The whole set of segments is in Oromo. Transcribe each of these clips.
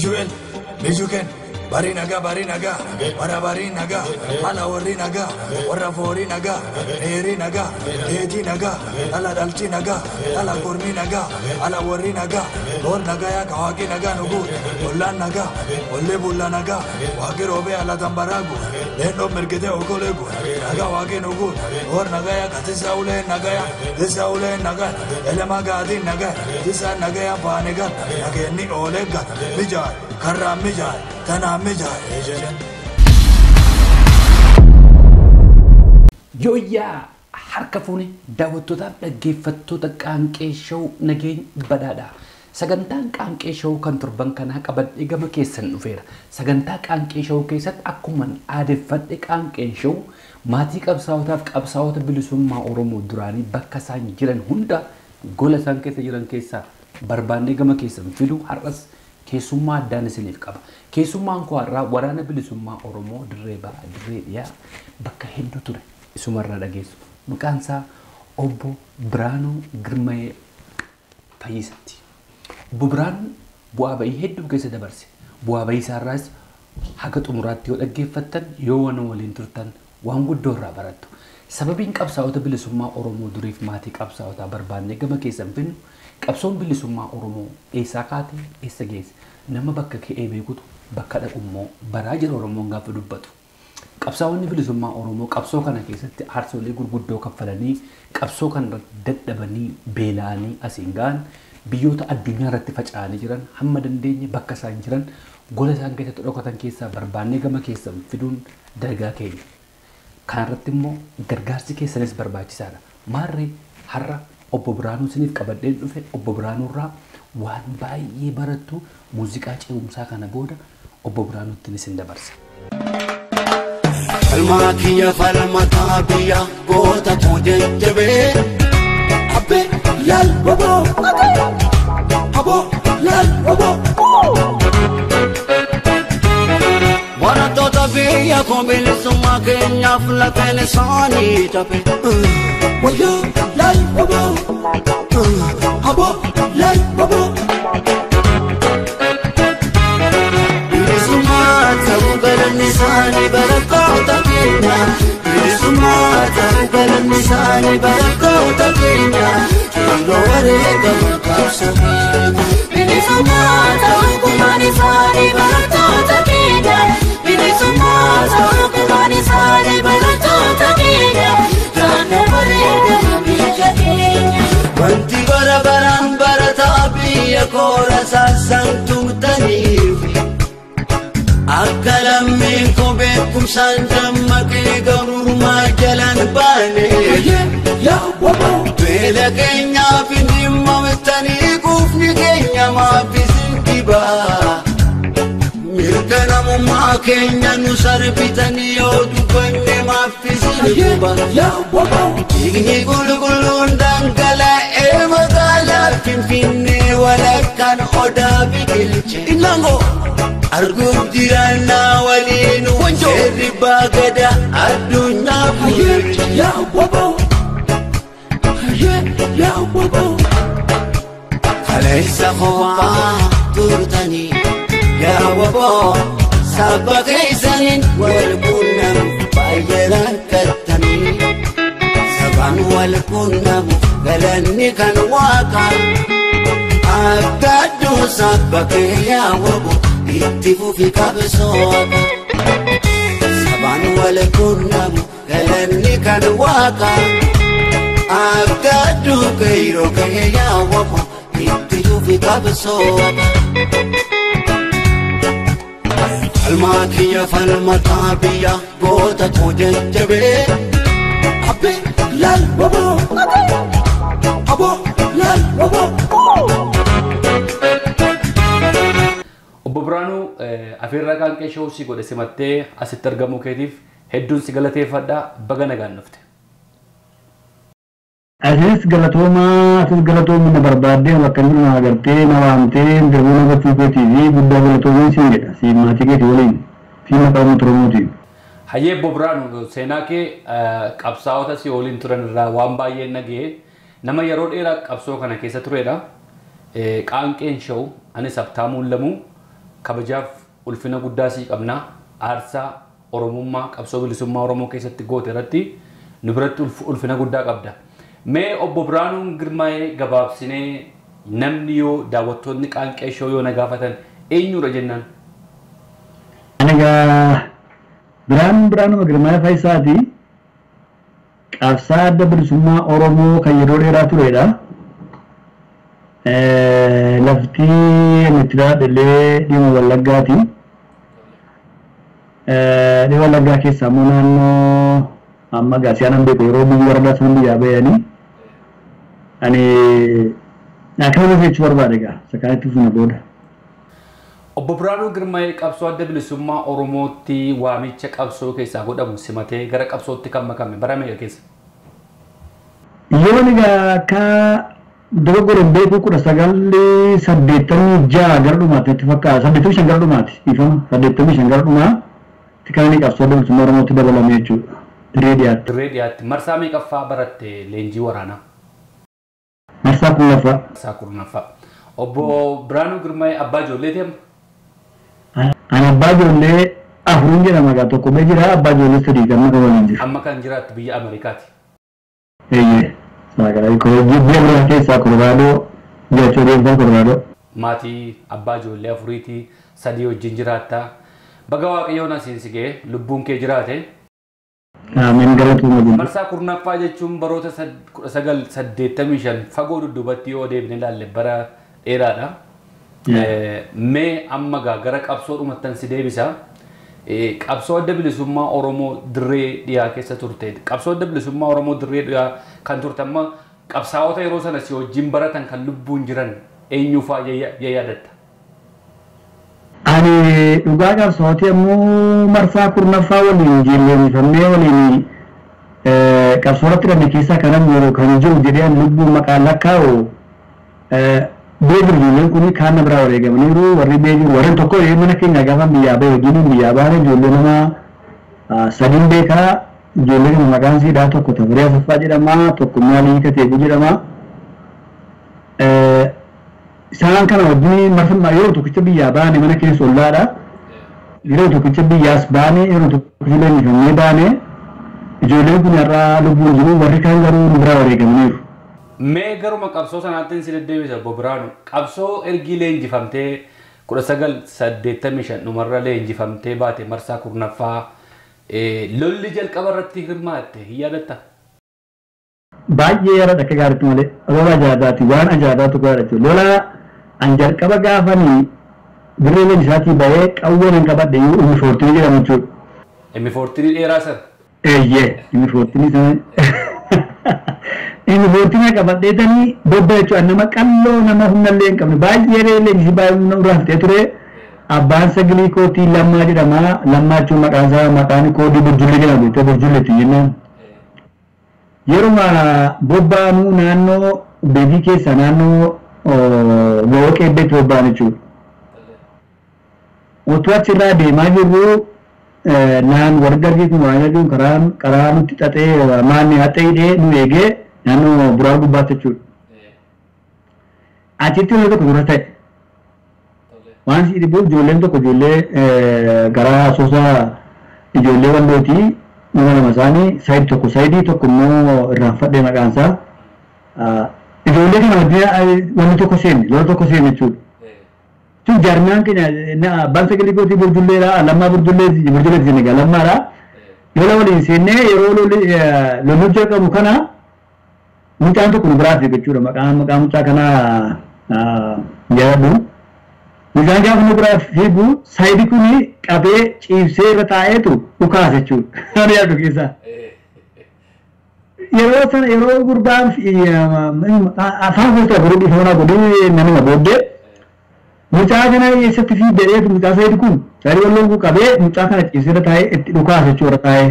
Mishuel, Mishuken, Barinaga, Barinaga, Wara Barinaga, Ala Warinaga, Warra Forinaga, Erinaga, Ejinaga, Ala Dalchinaga, Ala Kurminaga, Ala Warinaga, Lor Nagaya, Kawaki Naga Nugu, Olan Naga, Olle Bulla Naga, Wakirobe Ala Tambaragu, Lendo Merkete Okolegu, Naga Waki Nugu, Lor Nagaya, Katisaule Nagaya, Tisaule Naga, Elemaga Naga, Tisa Nagaya Paniga, Nageni Olega, Mijai, Kara Mijai, Tana Mijai. Yooyyaa harka fuune daawwattootaaf dhaggeeffattoota Qaanqee Show, nageenya badhaadha. Sagantaan Qaanqee Show kan torban kanaa qabadhee gama keessan dhufeera. Sagantaa Qaanqee Show keessatti akkuman aadeffadhe, Qaanqeen Show maatii qabsaa'otaaf qabsaa'ota bilisummaa Oromoo duraanii bakka isaan jiran hunda, gola isaan keessa jiran keessaa barbaannee gama keessan fidu. Har'as keessummaa addaan isiniif qaba. Keessummaan koo har'aa waraana bilisummaa Oromoo dirree ba'a, dirree dhiyaa, bakka hedduu ture. Isumarraa dhageessu. Maqaan isaa Obbo Biraanuu Girmayee Fayyisaati. Obbo Biraanuun bu'aa ba'ii hedduu keessa dabarse. Bu'aa ba'ii isaarraas haga xumuraatti yoo dhaggeeffattan, yoo waan waliin turtan, waan guddoo irraa barattu. Sababiin qabsaa'ota bilisummaa Oromoo duriif maatii qabsaa'otaa barbaannee gama keessan finnu, qabsoon bilisummaa Oromoo eessaa kaate, eessa geesse, nama bakka ka'ee beekutu bakka dhaqu immoo baraa jira Oromoon gaafa dubbatu. Qabsaa'onni bilisummaa Oromoo qabsoo kana keessatti aarsolee gurguddoo kaffalanii, qabsoo kana dadhabanii, beela'anii asiin ga'an, biyyoota addunyaa irratti faca'anii jiran, hamma dandeenye bakka isaan jiran, gola isaan keessatti dhokatan keessaa barbaannee gama keessan fiduun dalagaa keenya. Kanarratti immoo gargaarsi keessanis barbaachisaadha. Maarree har'a Obbo Biraanuu isiniif qabadheen dhufe. Obbo Biraanuu irraa waan baay'ee barattu. Muuziqaa ce'umsaa kana booda Obbo Biraanuutti isin dabarsa. Falmaa kiyya, falmataa biyya, goota koo jajjabee. Abbee laal waboo, aboo laal waboo. Barattoota biyya koo, bilisummaa keenyaaf lafeen isaanii cabe. Wayyoo laal waboo, aboo laal waboo. Bilisummaa ta'uu galanni isaanii, barattoota keenya. Bilisummaa ta'uu galanni isaanii, barattoota keenya. Qeerroo wareegama qabsoo keenya. Bilisummaa ta'uu gumaan isaanii, barattoota keenya. Bilisummaa ta'uu gumaan isaanii, barattoota keenya. Naannoo wareegama biyya keenya. Wanti bara baraan barataa biyya koora saasaan tumtaniif, akka lammiin koo beekumsaan dammaqee gabrummaa jalaan baane. Beela keenyaaf hin dhimmamtanii, quufni keenya maaf isin dhibaa? Mirga namummaa keenya nu sarbitanii, yoo dubbanne maaf isin guba? Dhiigni qulqulluun dhangala'ee magaalaa Finfinnee walakkaan odaa biqilche. Arguuf jiraannaa waliin seerri baagada addunyaa bulche. Kaleessa kophaa turtanii, yaa waboo, saba keessaniin wal quunnamu baay'ee rakkattanii. Sabaan wal quunnamu galanni kan waaqaa. Akka adduu saba kee, yaa waboo, itti fufi qabsooqa. Sabaan wal quunnamu galanni kan waaqaa. Akka adduu qeerroo kee, yaa waboo, itti fufi qabsooqa. Falmaa kiyya, falmataa biyya, goota koo jajjabee. Abbee laal waboo, aboo laal waboo. Obbo Biraanuu, afeerraa Qaanqee Show si godhe simattee asitti argamuu keetiif hedduun si galateeffadha. Baga nagaan dhufte. Asis galatoomaa, asis galatoomii. Na barbaaddee bakka inni na agartee na waamtee interview na gochuu keetii fi guddaa galatoomii siin jedha, siin maatii keetii waliin fi maqaa uummata Oromootiin. Hayyee Obbo Biraanuu, seenaa kee qabsaa'ota si waliin turan irraa waan baay'een dhaga'e. Nama yeroo dheeraa qabsoo kana keessa turedha. Qaanqeen Show, anis Habtaamuun Lamuu, Kabajaaf ulfina guddaa sii qabna. Aarsaa Oromummaa qabsoo bilisummaa Oromoo keessatti goote irratti nu biratti ulfina guddaa qabda. Mee obbo Biraanuun Girmaa'ee gabaabsinee namni yoo daawwattoonni Qaanqee Show yoo na gaafatan eenyudha jennaan? Ani egaa Biraanuun Girmaa'ee Faayisaati. Qabsaa adda bilisummaa Oromoo kan yeroo dheeraa turedha. Lafti ani itti dhaladhe illee dhimma Wallaggaati. Dhimma Wallaggaa keessaa immoo naannoo amma Gaasiyaan beeku yeroo biyyi warra sun biyyaa bahanii. Ani akkana jechuu barbaade egaa isa kanatti fufna booda. Obbo Biraanuu Girmaa'ee qabsoo adda bilisummaa Oromootti waamicha qabsoo keessaa godhamu simatee gara qabsootti kan makame bara meeqa keessa? Yeroon egaa akka dogoggoreen beeku 1986 gara dhumaatti natti fakkaata. 85 gara dhumaatti dhiifama. 85 gara dhumaatti kan inni qabsoo adda bilisummaa Oromootti dabalame jechuudha. Dirree dhiyaatti. Dirree dhiyaatti. Marsaa meeqaffaa baratte leenjii waraanaa? Marsaa 10ffaa. Marsaa 10ffaa. Obbo Biraanuu Girmaa'ee abbaa ijoolleeti amma? Ani abbaa ijoollee afurin jedhama egaa tokko bee jira abbaa ijoollee sadii kan akka waliin jiru. Amma kan jiraattu biyya Ameerikaati. Eeyyee. Saagaraa biyya biraa keessaa Koloraadoo jiraachuu deemsaa Koloraadoo. Maatii abbaa ijoollee afuriiti sadii wajjin jiraatta. Baga Waaqayyoon asiin si ga'e lubbuun kee jiraate. Ameen galatooma jenna. Marsaa 10ffaa jechuun baroota 1985 fagoo dudduubatti yoo deebine ilaalle bara dheeraadha. Mee amma gara qabsoo dhumattan si deebisa. Qabsoo adda bilisummaa Oromoo dirree dhiyaa keessa turte. Qabsoo adda bilisummaa Oromoo dirree dhiyaa kan turte amma qabsaa'ota yeroo sana si wajjin baratan kan lubbuun jiran eenyu fa'aa yaadatta? Ani dhugaa qabsaa'oti ammoo marsaa 10ffaa waliin jilbeeffamnee waliin qabsoo irratti hidhanne keessaa kanan yeroo kan jiru jedhee ani lubbuun maqaan lakkaa'u beeku ijoolleen kun kaan na biraa wareegamaniiru warri beeku warreen tokko mana keenya gaafa biyyaa bahe wajjin biyyaa baane ijoollee nama sadiin beekaa ijoollee kana maqaan isiidhaa tokko Tafarii Asaffaa jedhama tokko Maalii Kateebu jedhama. Isaan kana wajjin marsaa yeroo tokkicha biyyaa baane mana keessa ollaadha. Yeroo tokkicha biyyaas baane yeroo tokkicha leenjifamnee baane ijoolleen kun har'aa lubbuun jiru warri kaan garuu nu biraa wareegamaniiru. Mee garuma qabsoo sanaatti si deddeebisa obbo Biraanuu. Qabsoo ergii leenjifamtee 1985 dhumarra leenjifamtee baate marsaa 10ffaa lolli jalqaba irratti hirmaatte hin yaadattaa? Baay'ee yaadadha akka gaariitti malee lola ajaa'ibaati waan ajaa'ibaatu gaariitti lola an jalqaba gaafanii dirree leenjisaatii bahee qawwee nan qabadhe iyyuu M14 jedhamu jechuudha. M14 dheeraa sana? Eeyyee M14 sana. M14 qabadheetanii bobba jechuudha nama qalloo nama humnallee hin qabne baay'ee leenjisi baay'ee humna irraa fixee ture. Abbaan sagalee kootii Lammaa jedhama. Lammaa jechuun maqaan isaa maqaan koodii Burjullee jedhama jechuudha Burjulleetti jennaan. Yeruma bobbaanuu naannoo beekii keessa naannoo gawoo qeebbeetti bobba'an jechuudha. Otoo achirraa deemaa jirru naan warri dargii kun waan jedhuun karaa nutti xaxee maanni haxee hidhee nu eegee naannoo buraa gubbaatti jechuudha. Achitti wanti tokko dura ta'e. Waan si dhibuuf ijoolleen tokko ijoollee gara Asoosaa ijoollee wallootii nama lama isaanii saayidii tokko saayidii tokko immoo irraanfadhee maqaan isaa. Ijoollee kana wajjin wanni tokko seenne lola tokko seenne jechuudha. Tun jaarmiyaan keenya abbaan sagalee kootii Burjulleedha Lammaa Burjulleeti jenne egaa Lammaadha. Lola waliin seennee yeroo lolli jalqabu kana mucaan tokko nu biraa fiiga jechuudha maqaan mucaa kanaa yaadadhu. Mucaan gaafa nu biraa fiigu saayidii kuni qabee ciibsee irra taa'eetu dhukaasa jechuudha. Ani yaadu keessaa. Yeroo sana yeroo gurbaan afaan keessaa godhee dhiifama godhee nama booddee mucaa kana eessatti fiigee jedheetu mucaa saayidii kun saayidii walloon kun qabee mucaa kana ciibsee irra taa'ee itti dhukaasa jechuudha taa'ee.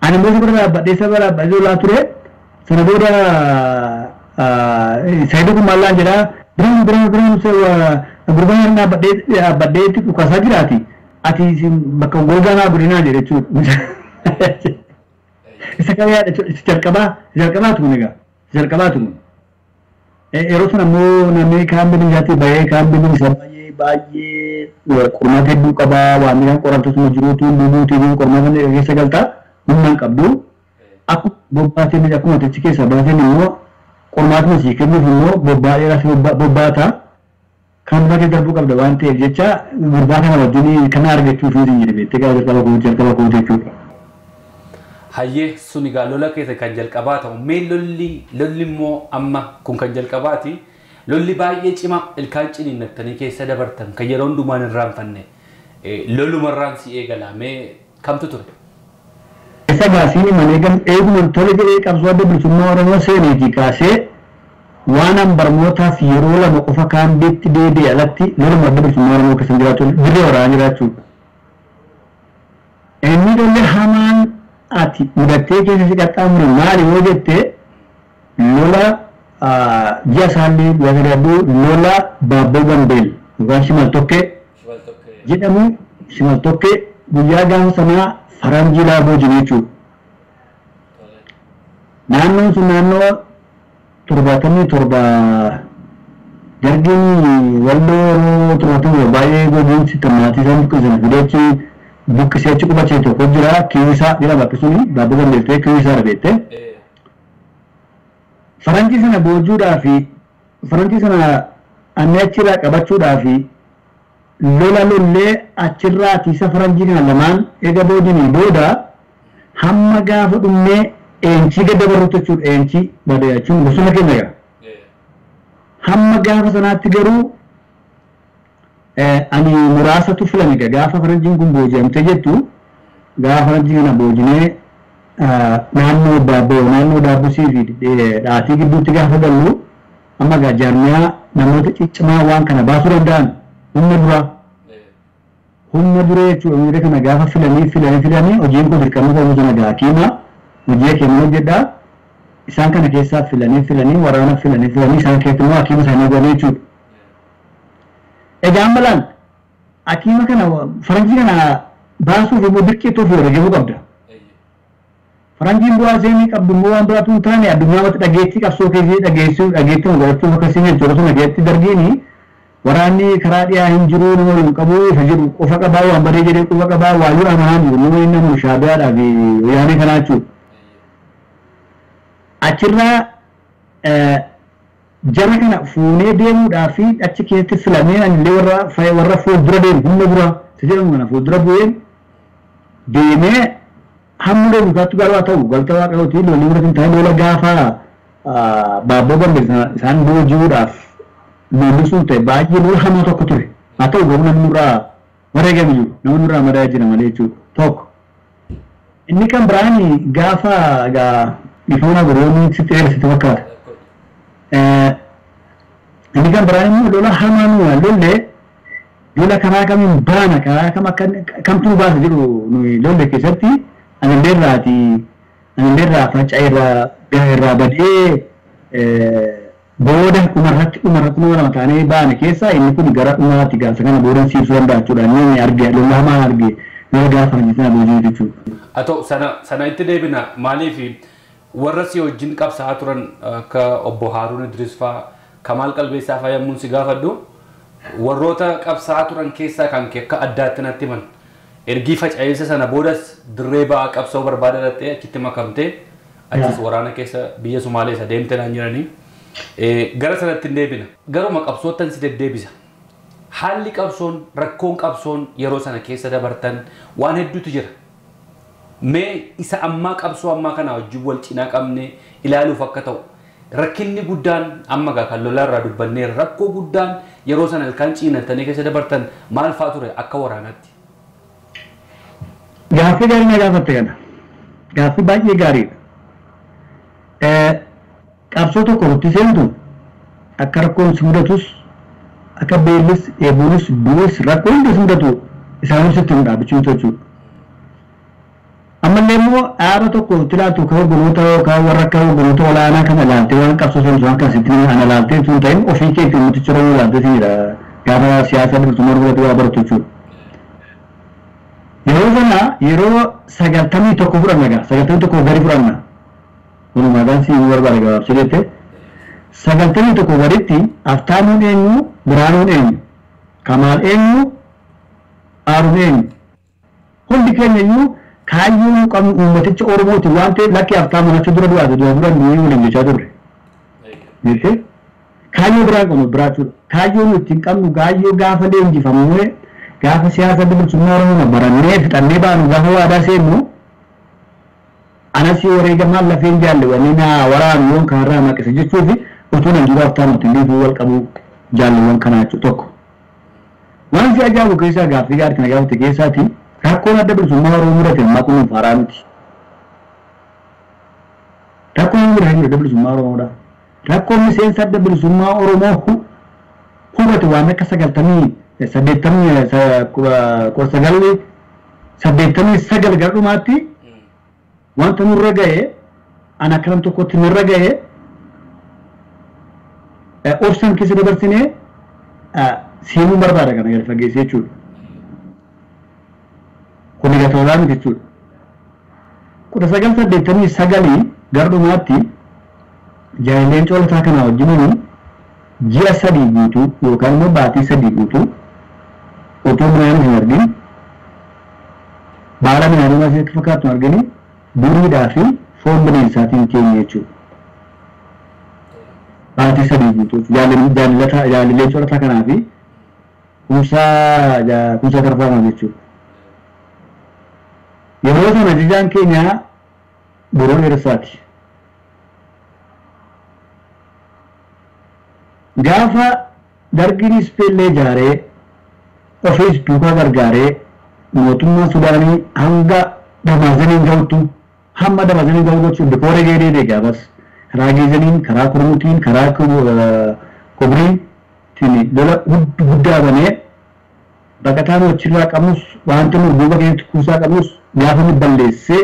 Ani immoo isa bira dhaabbadhee isa bira dhaabbadhee lolaa ture sana booda saayidii kun maallaan jedhaa biraan biraan biraan gurbaan dhaabbadhee itti dhukaasaa jiraati. Ati bakka gogaa naa godhinaa jedhe jechuudha. Isa kana yaada jechuudha. Isa jalqabaatu kun egaa. Isa jalqabaatu kun. Yeroo sana immoo namni kaan biyya isaatii bahee kaan biyya isaa baay'ee baay'ee qormaata hedduu qabaa waan midhaan qoramtootuma jiruutu lubuutiin qormaata keessa galtaa humna hin qabdu. Akkuma bobbaateen akkuma achi keessa baateen immoo qormaatuma sii kennuuf immoo bobbaa dheeraa si bobbaata. Kan bakka darbuu qabda waan ta'eef jecha gurbaa kana wajjin kana argachuuf hin jedhe beektee gara jalqaba koo jechuudha. Hayyee sun egaa lola keessa kan jalqabaa ta'u mee lolli immoo amma kun kan jalqabaati. Lolli baay'ee cimaa ilkaan ciniinnattanii keessa dabartan kan yeroo hundumaan hin irraanfanne lolumarraan si eegala mee kamtu ture? Isa gaasiin malee eeguma tole jedhee qabsoo adda bilisummaa Oromoo seeneetii kaasee waan an barnootaaf yeroo lama qofa kaambiitti deebi'e alatti loluma adda bilisummaa Oromoo keessa jiraachuu dirree waraanaa jiraachuudha. Inni lolli hamaan ati mudattee keessa si qaxxaamure maali yoo jette lola ji'a isaallee guyyaa lola Baabboo Gambeel yookaan Shimal Tokkee jedhamu Shimal Tokkee guyyaa gaafa sanaa faranjii laafoo jiru jechuudha. Naannoon sun naannoo 77 dargiin walloo yeroo 77 baay'ee gogiinsi maatii isaan buqqisan fideechi buqqisee achi qubachee tokko jira kiisaa jedhama bakki suni Baabboo Gambeel ta'e kiisaa beekte. Faranjii sana boojuudhaa fi faranjii sana anni achirraa qabachuudhaa fi lola lollee achirraa tiisa faranjii kana lamaan eega boodinii booda hamma gaafa dhumnee eenchii gad dabarrutti jechuudha eenchii badee jechuun bosona keenya egaa. Hamma gaafa sanaatti garuu ani muraasatu filame egaa gaafa faranjiin kun booji'amtee jettu gaafa faranjii kana boojinee naannoo Baabboo naannoo Daabbusii fi dhaatii gidduutti gaafa gallu amma egaa jaarmiyaa namoota ciccimaa waan kana baasuu danda'an humna duraa humna duree jechuudha humna kana gaafa filanii hojiin kun dirqama ta'uu sana egaa hakiima hojii hakiima hojjedhaa isaan kana keessaa filanii waraana filanii isaan keessatti immoo hakiima isaanii godhanii jechuudha. Egaa amma laal hakiima kana faranjii kana baasuuf immoo dirqiitti ofii wareegamuu qabda. Faranjiin bu'aa seenii qabdu immoo waan biraatu hin taane addunyaa irratti dhageettii qabsoo keessatti dhageessuu dhageettii godhachuuf akkasii jechuudha osoo dhageettii dargiini waraanni karaa dhiyaa hin jiru nama waliin qabu isa jedhu qofa qabaa waan badee jedhee qofa qabaa waayyuu amanaan jiru nama inni amanu shaabiyaadhaa fi wayyaanee kanaa jechuudha. Achirraa jara kana fuunee deemuudhaa fi achi keessatti filamee anillee warra fuuldura deemu humna dura isa jedhamu kana fuuldura bu'ee deemee hamma deemu kaattu garuu haa ta'u galta waaqayyootii lolli biratti hin taane lola gaafa Baabboo Gambeel isaan booji'uudhaaf lolli sun ta'e baay'ee lola hamaa tokko ture. Haa ta'u garuu namni nurraa wareegame jiru namni nurraa madaa'ee jira malee jechuudha tokko. Inni kan biraan gaafa egaa dhifoona goroonii sitti dheeressite fakkaata. Inni kan biraan immoo lola hamaa nu lollee lola karaa kamiin baana karaa kam akka kamtu baasa jedhu nuyi lolle keessatti anilleerraa faca'eerraa irraa badee booda dhumarratti nama lama taanee baane keessa inni kun gara dhumaatti gaasa kana boodan siibsuu danda'a jechuudha. Inni arge lola hamaa arge lola gaafa faranjii sana boojii jechuudha. Haa ta'u sana itti deebina maaliif warra si wajjin qabsaa'aa turan akka obbo Haaruun Idris fa'aa Kamaal Qalbeessaa fa'aa yommuun si gaafadhu warroota qabsaa'aa turan keessaa kan kee akka addaatti natti himan. Ergii faca'insa sana boodas dirree ba'aa qabsoo barbaada dhattee achitti makamtee achis waraana keessa biyya Sumaalee isa deemte naan jiranii gara sanatti hin deebina. Garuma qabsoottan si deddeebisa. Haalli qabsoon rakkoon qabsoon yeroo sana keessa dabartan waan hedduutu jira. Mee isa ammaa qabsoo ammaa kana wajjin wal cinaa qabne ilaaluuf akka ta'u rakkinni guddaan amma gaa kan lola irraa dubbannee rakkoo guddaan yeroo sana ilkaan ciinattanii keessa dabartan maal fa'aa ture akka waraanaatti? Gaaffii gaarii na gaafatte kana. Gaaffii baay'ee gaariidha. Qabsoo tokko nutti seentu akka rakkoon si mudatus akka beellis dheebuunis du'us rakkoon hundi si mudatu isaanis sitti hin dhaabbachuu jechuudha. Ammallee immoo dhaaba tokko itti laatu kan hogganoota yookaan warra akka hogganoota olaanaa kana ilaaltee waan qabsoo seensu waan kana sitti ana ilaaltee sun ta'in ofii keetti mooticha Oromoo ilaaltee siinidha. Gaafa siyaasa bilisummaa Oromoo waa baratu jechuudha. Yeroo sana yeroo 91 fudhanna egaa 91 gadi fudhanna. Walumaa galatti si barbaada gabaabsee jette 91 gaditti Aftaamuun eenyu Biraanuun eenyu Kamaal eenyu, Aaruun eenyu. Hundi keenya iyyuu kaayyoo nu qabnu uummaticha Oromooti waan ta'eef lakki haftaa manatti dura du'aate dura dura nuyi waliin jechaa turre. Jettee kaayyoo biraa qabnu biraa jechuudha. Kaayyoo nu ittiin qabnu kaayyoo gaafa leenjifamnee gaafa siyaasa bilisummaa Oromoo barannee fixannee baanu gaafa waadaa seennu anas wareegamaan lafeen jaalle wanni na waraanu yoon kanarraa maqisa jechuufi utuu nan dura haftaa nuti illee wal qabu jaalleewwan kanaa jechuudha tokko. Waan si ajaa'ibu keessaa gaaffii gaarii kana gaafate keessaati rakkoon adda bilisummaa Oromoo mudate ammaa kun haaraa miti. Rakkoon mudate adda bilisummaa Oromoodha. Rakkoon miseensa adda bilisummaa Oromoo hubate waan akka 90 80 89 gara dhumaatti wanta nurra ga'e ana akka nam tokkotti nurra ga'e obsaan keessa dabarsinee seenuun barbaada kana gadi fageessee jechuudha. Kun egaa tolaan miti jechuudha. 1989 gara dhumaatti jaalalleen coolataa kana wajjiniin ji'a 3 guutuu yookaan immoo baatii 3 guutuu otoo midhaan hin argin baala midhaanii maasii akka fakkaatu hin argin buriidhaa fi foon bineensaatiin keenya jechuudha. Baatii 3 guutuu jaalallee coolataa kanaa fi kumsaa tarfaamaa jechuudha. Yeroo sana ajajaan keenya Boroo Dheeressaati. Gaafa dargiin Ispeellee ijaaree ofiis duukaa gargaaree mootummaa Sudaanii hanga Damaazaniin ga'utu hamma Damaazaniin ga'u gochuun bikoora geedee gaafas karaa Geezaniin karaa Kurmuutiin karaa Kobriitiin lola guddaa banee baqataa nu achirraa qabnus wanti nu duuba keenyatti kuusaa qabnus gaafa nu balleessee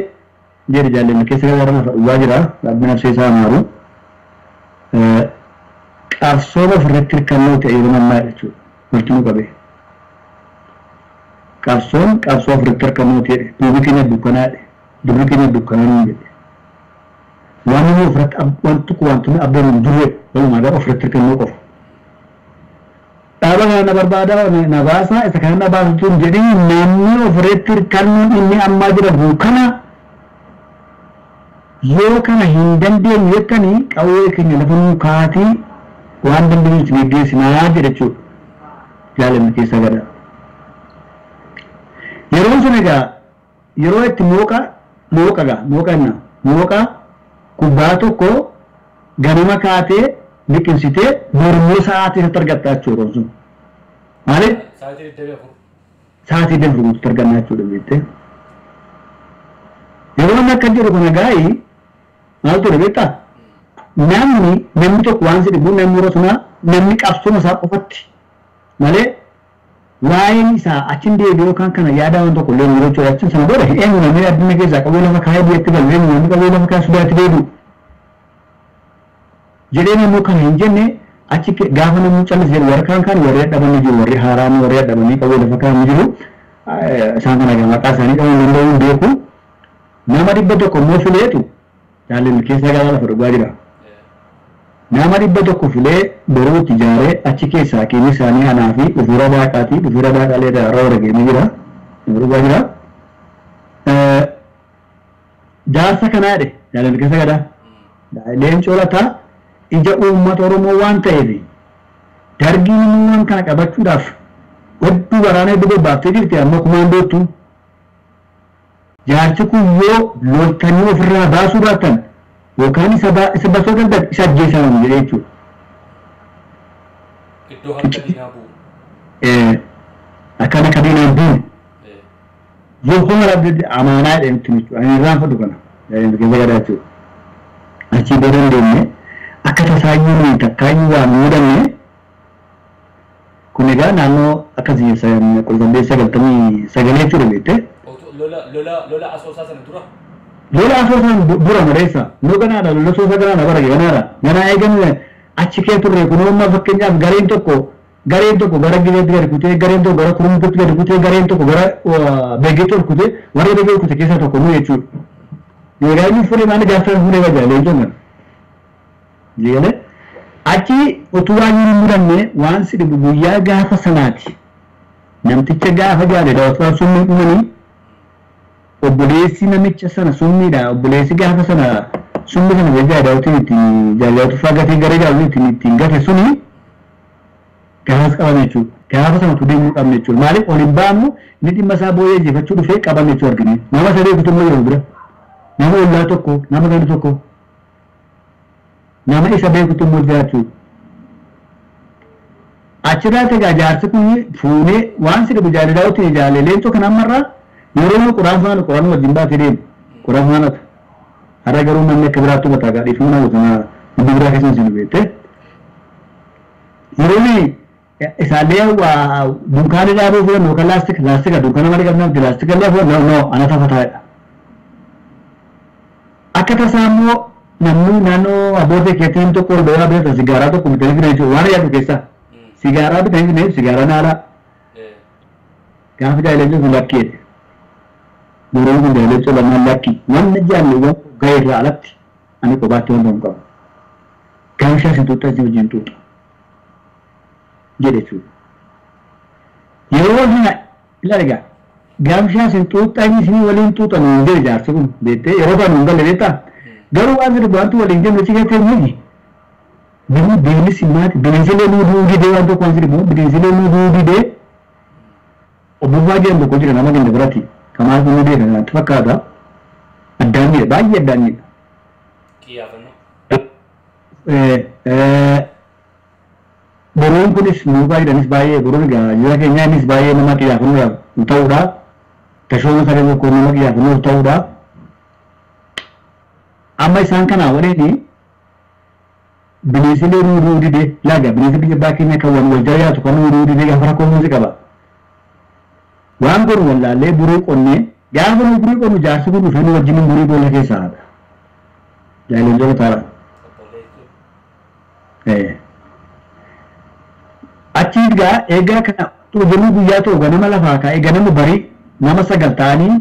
jedhe jaallanni keessa gargaarama dhugaa jira rabbi nafsee isaa maaru qabsoon ofirratti hirkannoo ta'e yeroo ammaa jechuudha walitti nu qabe. Qabsoon qabsoo ofirratti hirkannoo ta'e duubi keenya dukkanaadha durri keenya dukkanaa nu jedhe. Waan nu ofirratti wanti tokko wanti nu abboon hin jirre walumaa gala ofirratti hirkannoo qofa. Dhaaba kana na barbaada na baasa isa kana na baasutu hin jedhin namni ofirratti hirkannoon inni ammaa jedhamu kana yoo kana hin dandeenye jettanii qawwee keenya lafa nuu kaatii waan dandeenyu itti geggeessinaa jedha jechuudha. Jaalalli keessa gada. Yeroon sun egaa yeroo itti mooqa mooqa gaa mooqa inna mooqa kubbaa tokko ganama kaatee liqimsitee mormuu sa'aatii irratti argatta jechuudha yeroon sun. Maaliif? Sa'aatii 24. Sa'aatii 24 guutuutti arganna jechuudha beektee. Yeroo inni akka jedhu kana gaa'ii maal ture beektaa? Namni tokko waan si dhibu namni yeroo sanaa namni qabsooma isaa qofatti malee waa'een isaa achiin deebi'ee yookaan kana yaada waan tokko illee yeroo jechuudha. Achiin sana booda eenyu namni addunyaa keessaa qabee lafa kaayee biyyatti galu eenyu namni qabee lafa kaayee Sudaanitti deebi'u jedhee namni kana hin jenne achi gaafa namni callise jedhu warri kaan kaan warri dadhabanii jiru warri haaraan warri dadhabanii qabee lafa kaa'anii jiru isaan kana egaa maqaa isaanii qabuu hin danda'u hin beeku. Nama 100 immoo fileetu jaallalli keessa gara lafa dhugaa jira. Nama 100 filee boruutti ijaaree achi keessaa keenya isaanii anaa fi dhufuura baaqaatii dhufuura baaqaalee irraa warra jira. Dhugaa jira. Jaarsa kanaa jedhe jaallalli keessa gadaa. Leencoo Lataa ija uummata Oromoo waan ta'eef dargiin immoo waan kana qabachuudhaaf hedduu waraana hedduu bobbaaftee jirti amma kumaandoottu. Jaarsi kun yoo loltanii ofirraa baasuu baatan yookaan isa baasuu danda'an isa ajjeesan jedhee jechuudha. Iddoo harka diinaa bu'u. Akkana akka diinaa bu'u. Yoo kuma rabbi amaanaa jedhamtu jechuudha. Ani irraan fudhu kana. Keessa gadaa jechuudha. Achii booda hin deemne akka tasaayyuu nuyi takkaayyuu waan mudanne kun egaa naannoo akkasii 1899 jechuudha beektee. Lola asoosaa sana dura. Lola asoosaan dura maleessa. Nu ganaadha lola asoosaa ganaadha bara ganaadha. Ganaa eeganne achi kee turre kun amma fakkeenyaaf gareen tokko gara Gibeetti gadi kutee gareen tokko gara Kurmuutti gadi kutee gareen tokko gara Beegeetti ol kutee warra Beegee ol kute keessaa tokko nu jechuudha. Egaa inni fuudhee maali gaafsan fuudhee wajjin leencoon kana. Jeelee achi utuu waan hin mudanne waan si dhibu guyyaa gaafa sanaati. Namticha gaafa jaale daawwattoota summii dhumanii obboleessi namicha sana summiidha. Obboleessi gaafa sana summii sana jajjaa daawwatiin ittiin jaallattu gatee gara jaallattu ittiin gate suni gaafas qabame jechuudha. Gaafa sana utuu deemuu qabne jechuudha. Maaliif ol hin baanu inni dhimma isaa boo'ee jeefachuu dhufee qabame jechuudha argine. Nama sadee kutuu immoo yeroo bira. Nama ollaa tokko, nama gandi tokko. Nama isa beekutu immoo jira jechuudha. Achirraa egaa jaarsi kun fuunee waan si dhibu jaalle daawwatiin jaalle leencoo kan ammarraa yeroo inni qoraan faana qoraan wajjin baatee deemu qoraan faanata. Har'a garuu namni akka biraatti hubata egaa dhiifama nama sana dubbii biraa keessa hin beekte. Yeroo inni isaallee waa dunkaana dhaabuu fuudhan yookaan laastika dunkaana malee qabna miti laastika illee fuudhan no ana tafataadha. Akka tasaa immoo namni naannoo abboota keetiin tokko ol ba'aa bitatan sigaaraa tokko bitanii fidan jechuudha waan yaadu keessaa. Sigaaraa bitanii fidan sigaaraa naalaa. Gaafa jaalallee kun lakkeedha. Yeroo kun jaalallee lamaan lakki wanna jaalleewwan ga'e irraa alatti ani kophaatti wanta hin qabu. Gaafshaa si tuuxaa si wajjin tuuxa. Jedhe jechuudha. Yeroo sana ilaali egaa gaafshaa si tuuxaa inni isinii waliin tuuxa nuun jedhe jaarsi kun beektee yeroo kana nuun galle beektaa. Garuu waan sirbi wanti waliin jennu achi keessatti miti. Bineensi maati bineensilee nuu du'uu didee waan tokko waan sirbi bineensilee nuu du'uu didee obbofaa jedhamu tokko jira nama ganda biratti. Kamaaf inni beeka natti fakkaata. Addaan miidha baay'ee addaan miidha. Qiyyaafannoo. Boruun kunis nuufaa jedhanis baay'ee boruun egaa jira keenyaa innis baay'ee nama qiyyaafannuudhaaf ta'uudha. Tashooma saree tokko nama qiyyaafannuuf ta'uudha. Amma isaan kanaa waliin bineensilee nuu du'uu didee laaga bineensi biyya abbaa keenya kan wal jala yaatu kan nuu du'uu didee gaafa rakkoo nuusi qaba. Waan kun wallaallee burii qonnee gaafa nu burii qonnu jaarsi kun dhufee nu wajjin burii boolla keessaa haadha. Jaaleen jala taara. Achi egaa egaa kana jennu guyyaa ta'u ganama lafaa ka'ee ganama barii nama sagal ta'anii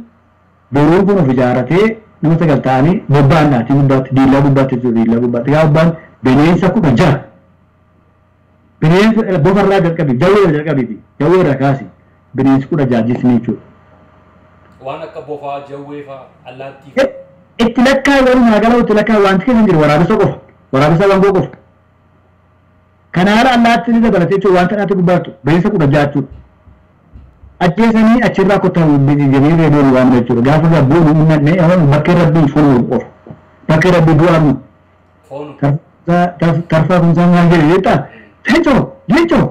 boruun kun of ijaarratee nama sagal ta'anii bobba'an dhaatii gubbaatti diillaa gubbaatti jechuudha diillaa gubbaatti gaafa bobba'an bineensa 16 bineensa bofarraa jalqabi jawwee irraa jalqabiiti jawwee irraa kaasi bineensi 16 jisni jechuudha. Waan akka bofaa jawwee fa'aa allaattii fa'aa. Itti lakkaa'e walumaa gala itti lakkaa'e wanti keessa hin jiru waraabessa qofa waraabessa wangoo qofa. Kanaara allaattii ni dabalatee jechuudha wanta dhaatti gubbaattu bineensa 16 jechuudha. Ajjeesanii achirraa kottaa jedhanii reediyoon waan jechuudha gaafa gabbuun uummanne bakka rabbii foon qofa bakka rabbii du'amu. Foonu. Tarfaa kumsaan maal jedhe jettaa leencoo leencoo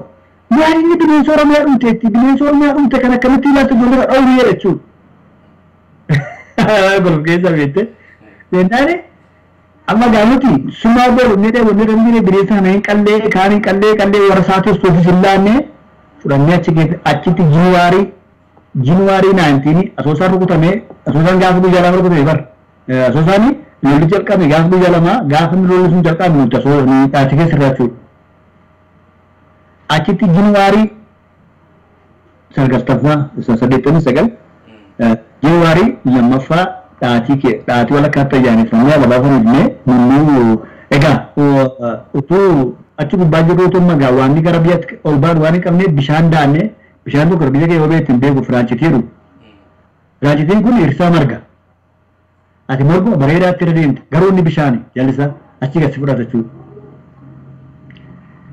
maal inni bineensa Oromiyaa dhumteetti bineensa Oromiyaa dhumte kan akkamitti ilaalta ijoollee dhawuu jedhe jechuudha. Golf keessa beekte. Jennaani amma gaanuti sumaa boru inni dheebu inni dheebu bineensa kana hin qallee kaan hin qallee qallee warra saatos toofis hin laanne fudhannee achi keessa achitti jinuwaarii 19 asoosaan rukutamee asoosaan gaafa guyyaa lama rukutamee bar asoosaan lolli jalqabe gaafa guyyaa lama gaafa inni lolli sun jalqabe nuti asoo achi keessa irraa jechuudha. Achitti jinuwaarii 89 jinuwaarii 2ffaa dhaatii walakkaatti ayyaaneffannee alaabaa fannifnee nunnuu egaa utuu achi gubbaa jirru utuu magaa waan gara biyyaatti ol baanu waan hin qabneef bishaan daannee bishaan tokko biyya keenya beektu hin beeku firaancitii jedhu. Firaancitiin kun hirsaa marga. Ati marguma bareedaatti irra deemta garuu inni bishaani jallisaa achi gadi fudhata jechuudha.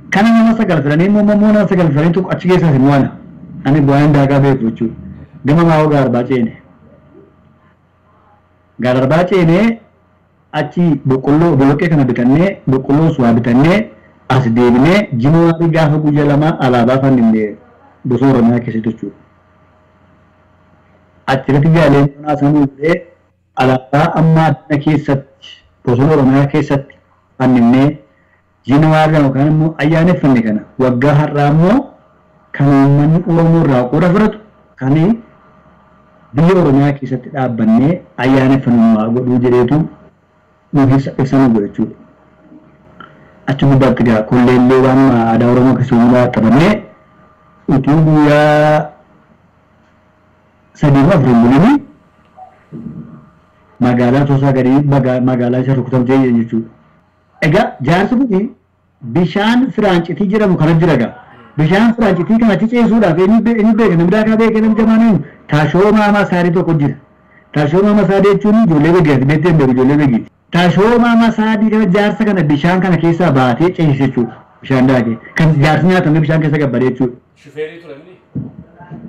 Kana nama sagal fidanii immoo nama sagal fidanii tokko achi keessaas hin waana. Ani bu'aan daakaa beeku jechuudha. Gama maa'oo gaarbaa ceene. Gaarbaa ceenee achi boqqolloo boloqqee kana bitannee boqqolloo suwaa bitannee as deebinee jinuwaarii gaafa guyyaa lama alaabaa fannifnee bosona Oromiyaa keessatti jechuudha. Achirratti jaaleen sanuu illee alaabaa amma addana keessatti bosona Oromiyaa keessatti fannifnee jinuwaarii yookaan immoo ayyaaneffanne kana waggaa har'aa immoo kan uummanni Oromoo irraa qooda fudhatu kan biyya Oromiyaa keessatti dhaabbannee ayyaaneffannummaa godhuu jedheetu nuuf ibsa nu godha jechuudha. Achi gubbaatti egaa kolleellee waan aadaa Oromoo keessa hundaa qabannee utuu guyyaa 3 fi 4 bulanii magaalaa Asoosaa gadi magaalaa isa rukutamtee jechuudha. Egaa jaarsi kun bishaan firaancitii jedhamu kana jira egaa. Bishaan firaancitii kana achi ceesuudhaaf eenyu beeka namni daakaa beeka namni jamaan eenyu Tashoomaa Masaarii tokko jira. Tashoomaa Masaarii jechuun ijoollee beekiiti beektee hin beeku ijoollee beekiiti. Tashoomaa Masaarii kana jaarsa kana bishaan kana keessaa baatee ceesise jechuudha. Bishaan daakee kan jaarsi nyaatamee bishaan keessa gabbadee jechuudha. Shufeerii ture mini?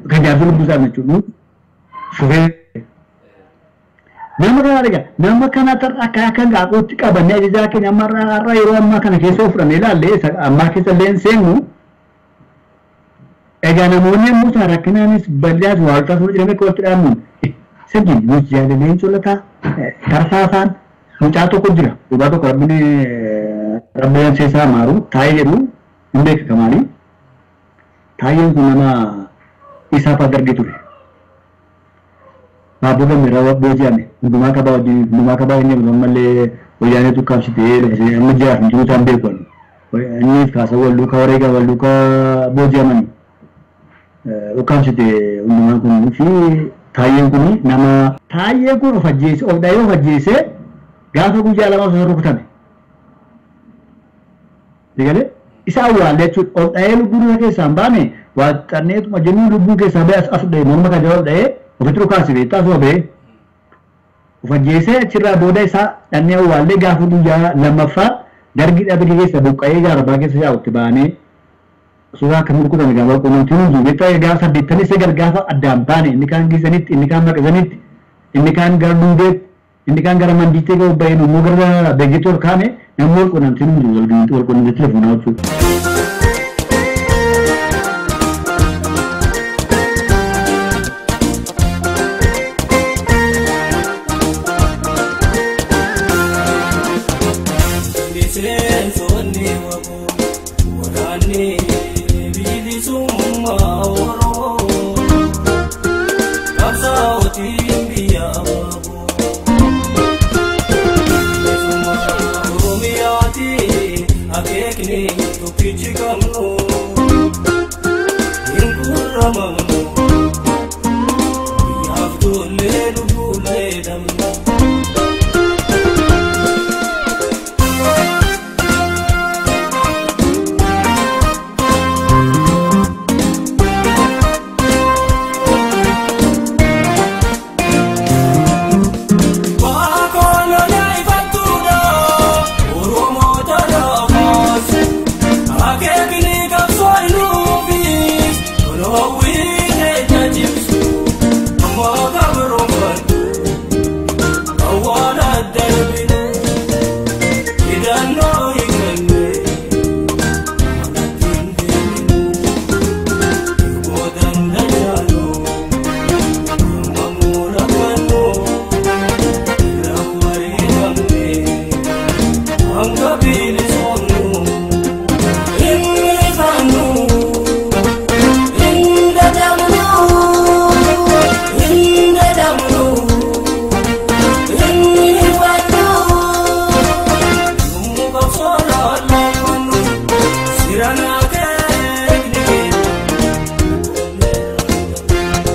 Kan jaarsi lubbuu isaa jechuudha. Shufeerii. Nama kana egaa nama kana akka akka gaaqootti qabannee ajajaa keenya amma har'a yeroo ammaa kana keessa of fudhannee ilaalle ammaa keessa illee hin seennu. Egaa namoonni yommuu isaan rakkinaanis bal'aas waaltaa sun jedhamee akka walitti dhaabnu sirbi nuti jaalaleen colataa tarfaafaan mucaa tokko jira dhugaa tokko rabbiin rabbiin seesaa maaru taa'ee jedhu hin beeka maali taa'een kun nama isaaf agargee ture. Baaboo gameeraa booji'ame hundumaa qabaa wajjin hundumaa qabaa inni ammallee wayyaanee tukkaamsitee lafa amma jiraaf hin jiru isaan beeku. Inni kaasa walluukaa wareegaa walluukaa booji'amanii. Ukkaamsite hundumaan kun fi taayyeen kun nama taayyeen kun of ajjeese of dhahee of ajjeese gaafa guyyaa lama osoo rukutame. Digalee isa awwaalle jechuudha of dhahee lubbuun isaa keessaa hin baane waa xanneetuma jennuun lubbuun keessaa bahee as dhahee morma kan jala dhahee ofitti dhukaase beektaa asuma bahee of ajjeesee achirraa booda isaa dhannee awwaallee gaafa guyyaa lammaffaa dargii dhabee keessa buqqa'ee gaarbaa keessa yaa'utti baanee suuraa kan rukutame gaafa quunnamtiin hundi beektaa gaafa 89 gaafa addaan baane inni kaan geessanitti inni kaan maqasanitti inni kaan gara duubeetti inni kaan gara mandiittee ga'u baheen immoo gara beekitti ol kaane namni wal quunnamtiin hundi wal quunnamtii telefoonaa jechuudha.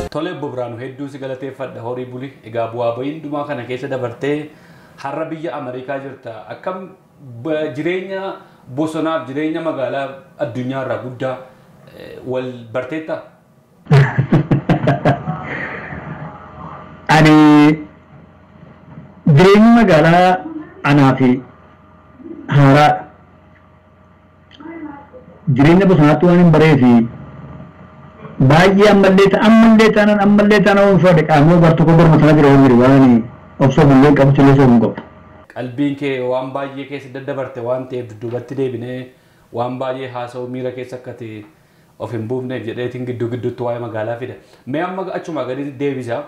Tole obbo Biraanuu hedduu si galateeffadha horii buli egaa bu'aa bahiin hundumaa kana keessa dabartee har'a biyya Ameerikaa jirta akkam jireenya bosonaaf jireenya magaalaa addunyaarraa guddaa wal barteetta? Ani jireenyi magaalaa anaa fi haaraadha. Jireenya bosonaatti waan hin baree fi baay'ee ammallee taanaan ammallee taanaan waan fudhate qaamni bar tokko gorma sana jira waan jiru waan obsoo bullee qabu cillee soomuu qabu. Qalbiin kee waan baay'ee keessa daddabarte waan ta'eef dudduubatti deebinee waan baay'ee haasa'u miira keessa akka ta'e of hin buufneef jedheetiin gidduu gidduutti waa'ee magaalaa fida. Mee amma achuma gadi deebisa.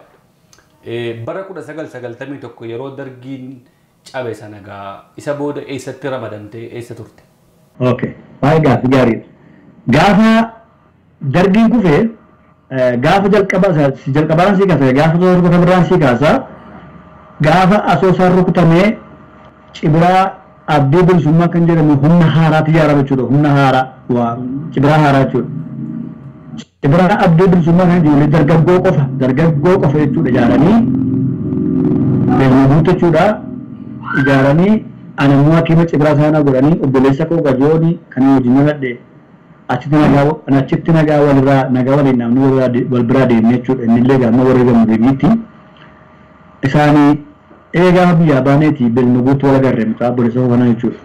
Bara 1991 yeroo dargiin cabe sana gaa isa booda eessatti ramadamtee eessa turte? Okay, baay'ee gaaffii gaariidha. Gaafa dargiin kufee gaafa jalqabaan sii kaasa gaafa torba biraan sii kaasa gaafa asoosaan rukutamee cibiraa abdii bilisummaa kan jedhamu humna haaraatti ijaarame jechuudha. Humna haaraa cibiraa haaraa jechuudha. Cibiraa abdii bilisummaa kan ijoollee dargaggoo qofa jechuudha ijaaranii beeknu jechuudha ijaaranii anammoo hakiima cibiraa saanaa godhanii obboleessa koo gajooni kan wajjin dhaladhe Achitti nagaa walirraa nagaa waliin namni wal biraa deemne jechuudha. Innillee gaama wareegamu beekiitti. Isaanii eegaa biyyaa baaneeti Belmaguutti wal agarre mucaa obboleessa kanaa jechuudha.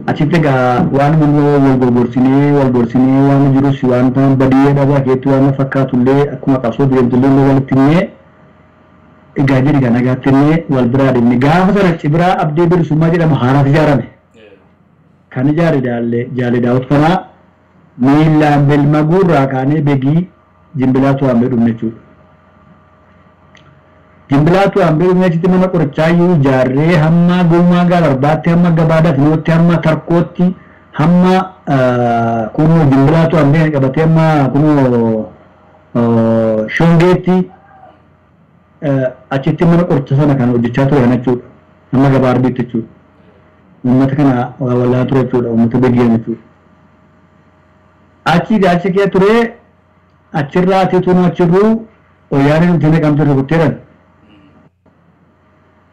Achitti egaa waan wal gorgorsinee wal gorsinee waan jirus waan badii dhabaa keetti waan fakkaatullee akkuma qabsoo deemtullee walitti himnee egaa jedhi egaa nagaatti himnee wal biraa deemne. Gaafa sana Cibraa Abdii Bilisummaa jedhamu haaraaf ijaarame. Kan ijaare Jaalle Daawud kanaa miillaan Belmaguurraa kaanee Begii Jimbilaatu Hambee dhumne jechuudha. Jimbilaatu Hambee dhumne achitti mana qorichaa iyyuu ijaarree hamma Gulmaa Galarbaatti hamma Gabaadaatti Nootti hamma Tarkootti hamma kunoo Jimbilaatu Hambee qabatee hamma kunoo Shongeetti achitti mana qoricha sana kan hojjechaa ture kana jechuudha. Hamma Gabaa Arbiitti jechuudha. Uummata kana walaa ture jechuudha. Uummata Begii jechuudha. Achi gaacha kee ture achirraa ati tunu achirruu wayyaaneen nuti naqamte rukutteeran.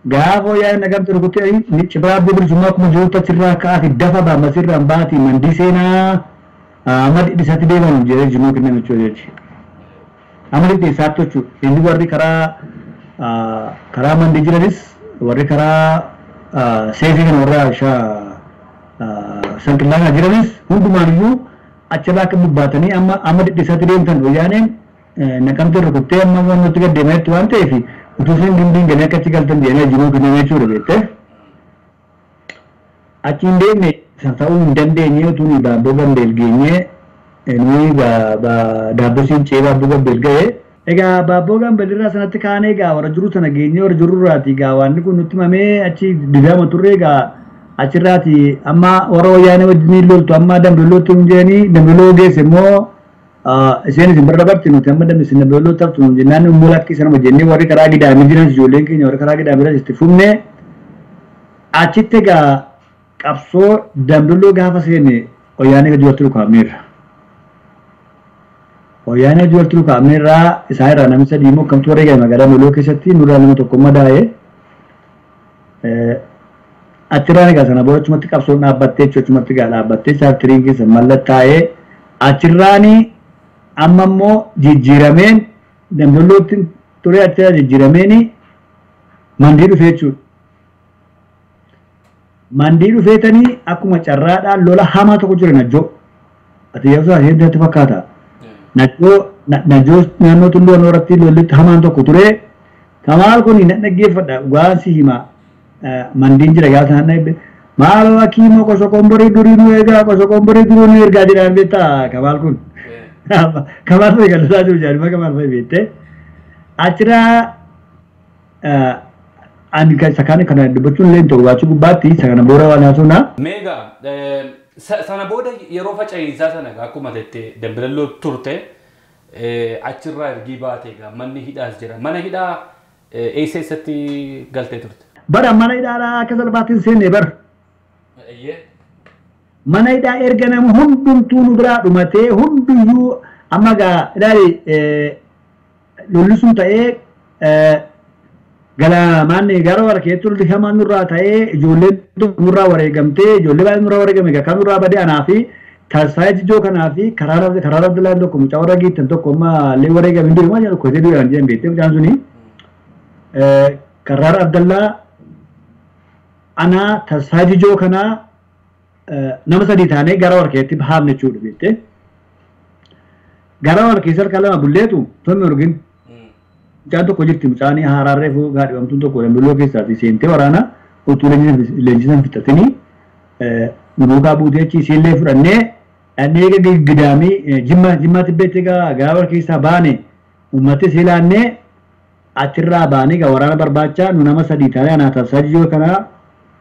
Gaafa wayyaaneen naqamte rukutteeran Cibraa Abdii Bilisummaa akkuma jirutti achirraa ka'aati dafa baammasirraan baati mandii seenaa amma dhidhisaatti deeman jedhee jinuu kenname jechuudha. Amma dhidhisaatti jechuudha. Inni warri karaa mandii jiranis warri karaa seefii kana warra sanqillaa kana jiranis hundumaaniyyuu achirraa akka bubbaatanii amma dhidhisaatti deemtan wayyaaneen naqamte rukuttee amma waan nutti gad deemaa jirti waan ta'eef utuu isin gimbiin galee akka achi galtan jedhanii jiruu kenname jechuudha beektee. Achi hin deemne san ta'uu hin dandeenye utuu nuyi Baabboo Gambeel geenyee nuyi daabboo siin ce'ee Baabboo Gambeel ga'ee. Egaa Baabboo Gambeel irraa sanatti kaanee egaa warra jiru sana geenyee warra jiru irraati egaa waanni kun nutti himamee achi didaama turre egaa achirraati amma warra wayyaanee wajjin loltu amma Dambalootti hin jedhanii Dambaloo geesse immoo isheen isin bira dabarti nuti amma isin Dambaloo taftu hin jennaan immoo lakki sanuma jennee warri karaa gidaamii jiran ijoolleen keenya warri karaa gidaamii jiran itti fufne achitti egaa qabsoo Dambaloo gaafa seene wayyaanee gadi walti dhukaafneerra. Wayyaanee gadi walti dhukaafneerra isaan irraa namni sadii immoo kamtu wareegame magaalaa Dambaloo keessatti nurraa nama tokko madaa'e. Achirraan egaa sana booda achumatti qabsoon dhaabbattee jechuudha achumatti egaa dhaabbattee chaartiriin keessa mallattaa'ee achirraani amma immoo jijjiirameen Dambalootti ture achirraa jijjiirameen mandii dhufee jechuudha. Mandii dhufeetanii akkuma carraadhaan lola hamaa tokko jira Najjoo. Ati yeroo sana isheen fakkaata. Najjoo naannoo Tulluu Anooratti lolli hamaan tokko ture. Kamaal kun nan dhaggeeffadha dhugaan si hima. Mandiin jira gaafa sana dhagge maaloo hakiimoo qosoqomborii durii nu eegaa qosoqomborii durii nu ergaa jedhaan beektaa Kamaal kun. Kamaal fa'i kan isaa jiru jaanima Kamaal fa'i beektee. Achirraa ani isa kana kana dubbachuun illee hin ta'u baachuu gubbaatti isa kana booda waan haasofnaa. Meegaa sana booda yeroo faca'iinsaa sana akkuma jettee Dambaloo turte achirraa ergii baate egaa manni hidhaas jira. Mana hidhaa eessa eessatti galtee turte? Bara mana hidhaadhaa akka salphaatti hin seenne bara. Mana hidhaa erga nama hundumtuu nu biraa dhumatee hunduyyuu amma egaa ilaali lolli sun ta'ee galamaanni gara warqeetti lolli hamaan nurraa ta'ee ijoolleen nurraa wareegamtee ijoollee baay'ee nurraa wareegame egaa kan nurraa badee anaa fi Tasfaayee Jijoo kanaa fi karaa Abdullaan tokko mucaa warra Giittan tokko amma illee wareegame hin deemu jedhu kotee duudhaan jedhan beektee mucaan suni. Karraara Abdallaa anaa Tasfaayee Jijoo kanaa nama sadii taanee gara warqeetti haamne jechuudha beektee. Gara warqee sarkaa lama bulleetu tommi orgin. Mucaan tokko jirti mucaan haaraarree fuu gaadhibamtuun tokko Dambaloo keessaati seentee waraana utuu leenjisan fixatanii duukaa buutee achi isiillee fudhannee dhannee eega gidaamii jimmaa tibbeetti egaa gara warqeessaa baane uummatti isiilaannee achirraa baanee egaa waraana barbaachaa nu nama sadii taanee anaa Tasfaayee Jijoo kanaa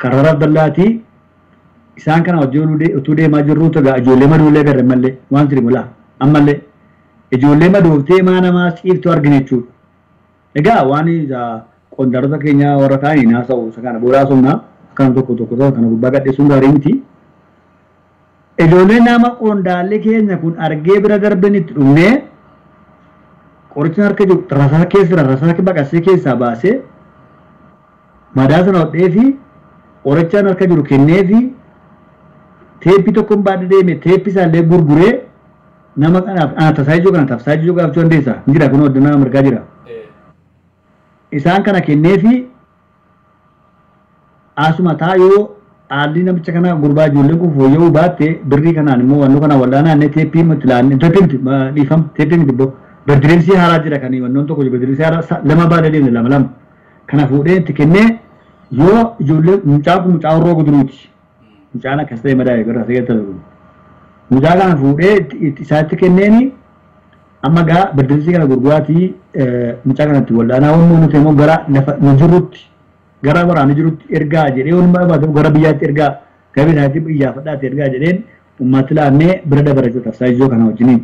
Karraara Abdallaati isaan kana wajjin utuu deemaa jirruutu egaa ijoollee maduullee agarre mallee waan sirri mul'aa ammallee ijoollee madooftee maa namaa ciiftu argine jechuudha. Egaa waan qondaaltota keenya warra kaaniin haasa'u isa kana booda haasofnaa akkana tokko tokko ta'u kana gubbaa gadheessuun gaarii miti. Ijoolleen nama qondaalli keenya kun argee bira darben itti dhumnee qoricha harka jiru rasaa keessa rasaa baqasee keessaa baasee madaa sana hodhee fi qorichaan harka jiru kennee fi Teeppii tokkoon baadhee deeme teeppii isaallee gurguree nama kanaaf ana tasaajijoo kana tasaajijoo gaafachuu dandeessa. Ni jira kun addunyaa mirgaa jira. Isaan kana kenneefi asuma taa yoo haalli namicha kana gurbaa ijoolleen kun fooyya'uu baatte birrii kanaan immoo wannoo kana wal'aanaa inni teeppii miti laanne teeppii miti dhiifama teeppii miti boo birdireensii haaraa jira kan wannoon tokko birdireensii haaraa lama baadhee deemne lama lama kana fuudhee itti kennee yoo ijoollee mucaa kun mucaa horroo guduruuti mucaan akkas ta'e madaa'e birraa sagalta kun mucaa kana fuudhee isaatti kenneeni amma gaa birdireensii kana gurguraatii mucaa kanatti wal'aanaa wanni nuti immoo gara lafa nu jirrutti gara waraana jirutti ergaa jedhee waan barbaadu gara biyyaatti ergaa gara biyyaatti iyyaafadhaatti ergaa jedheen ummatti laannee bira dabara jechuudha tasaajijoo kana wajjiniin.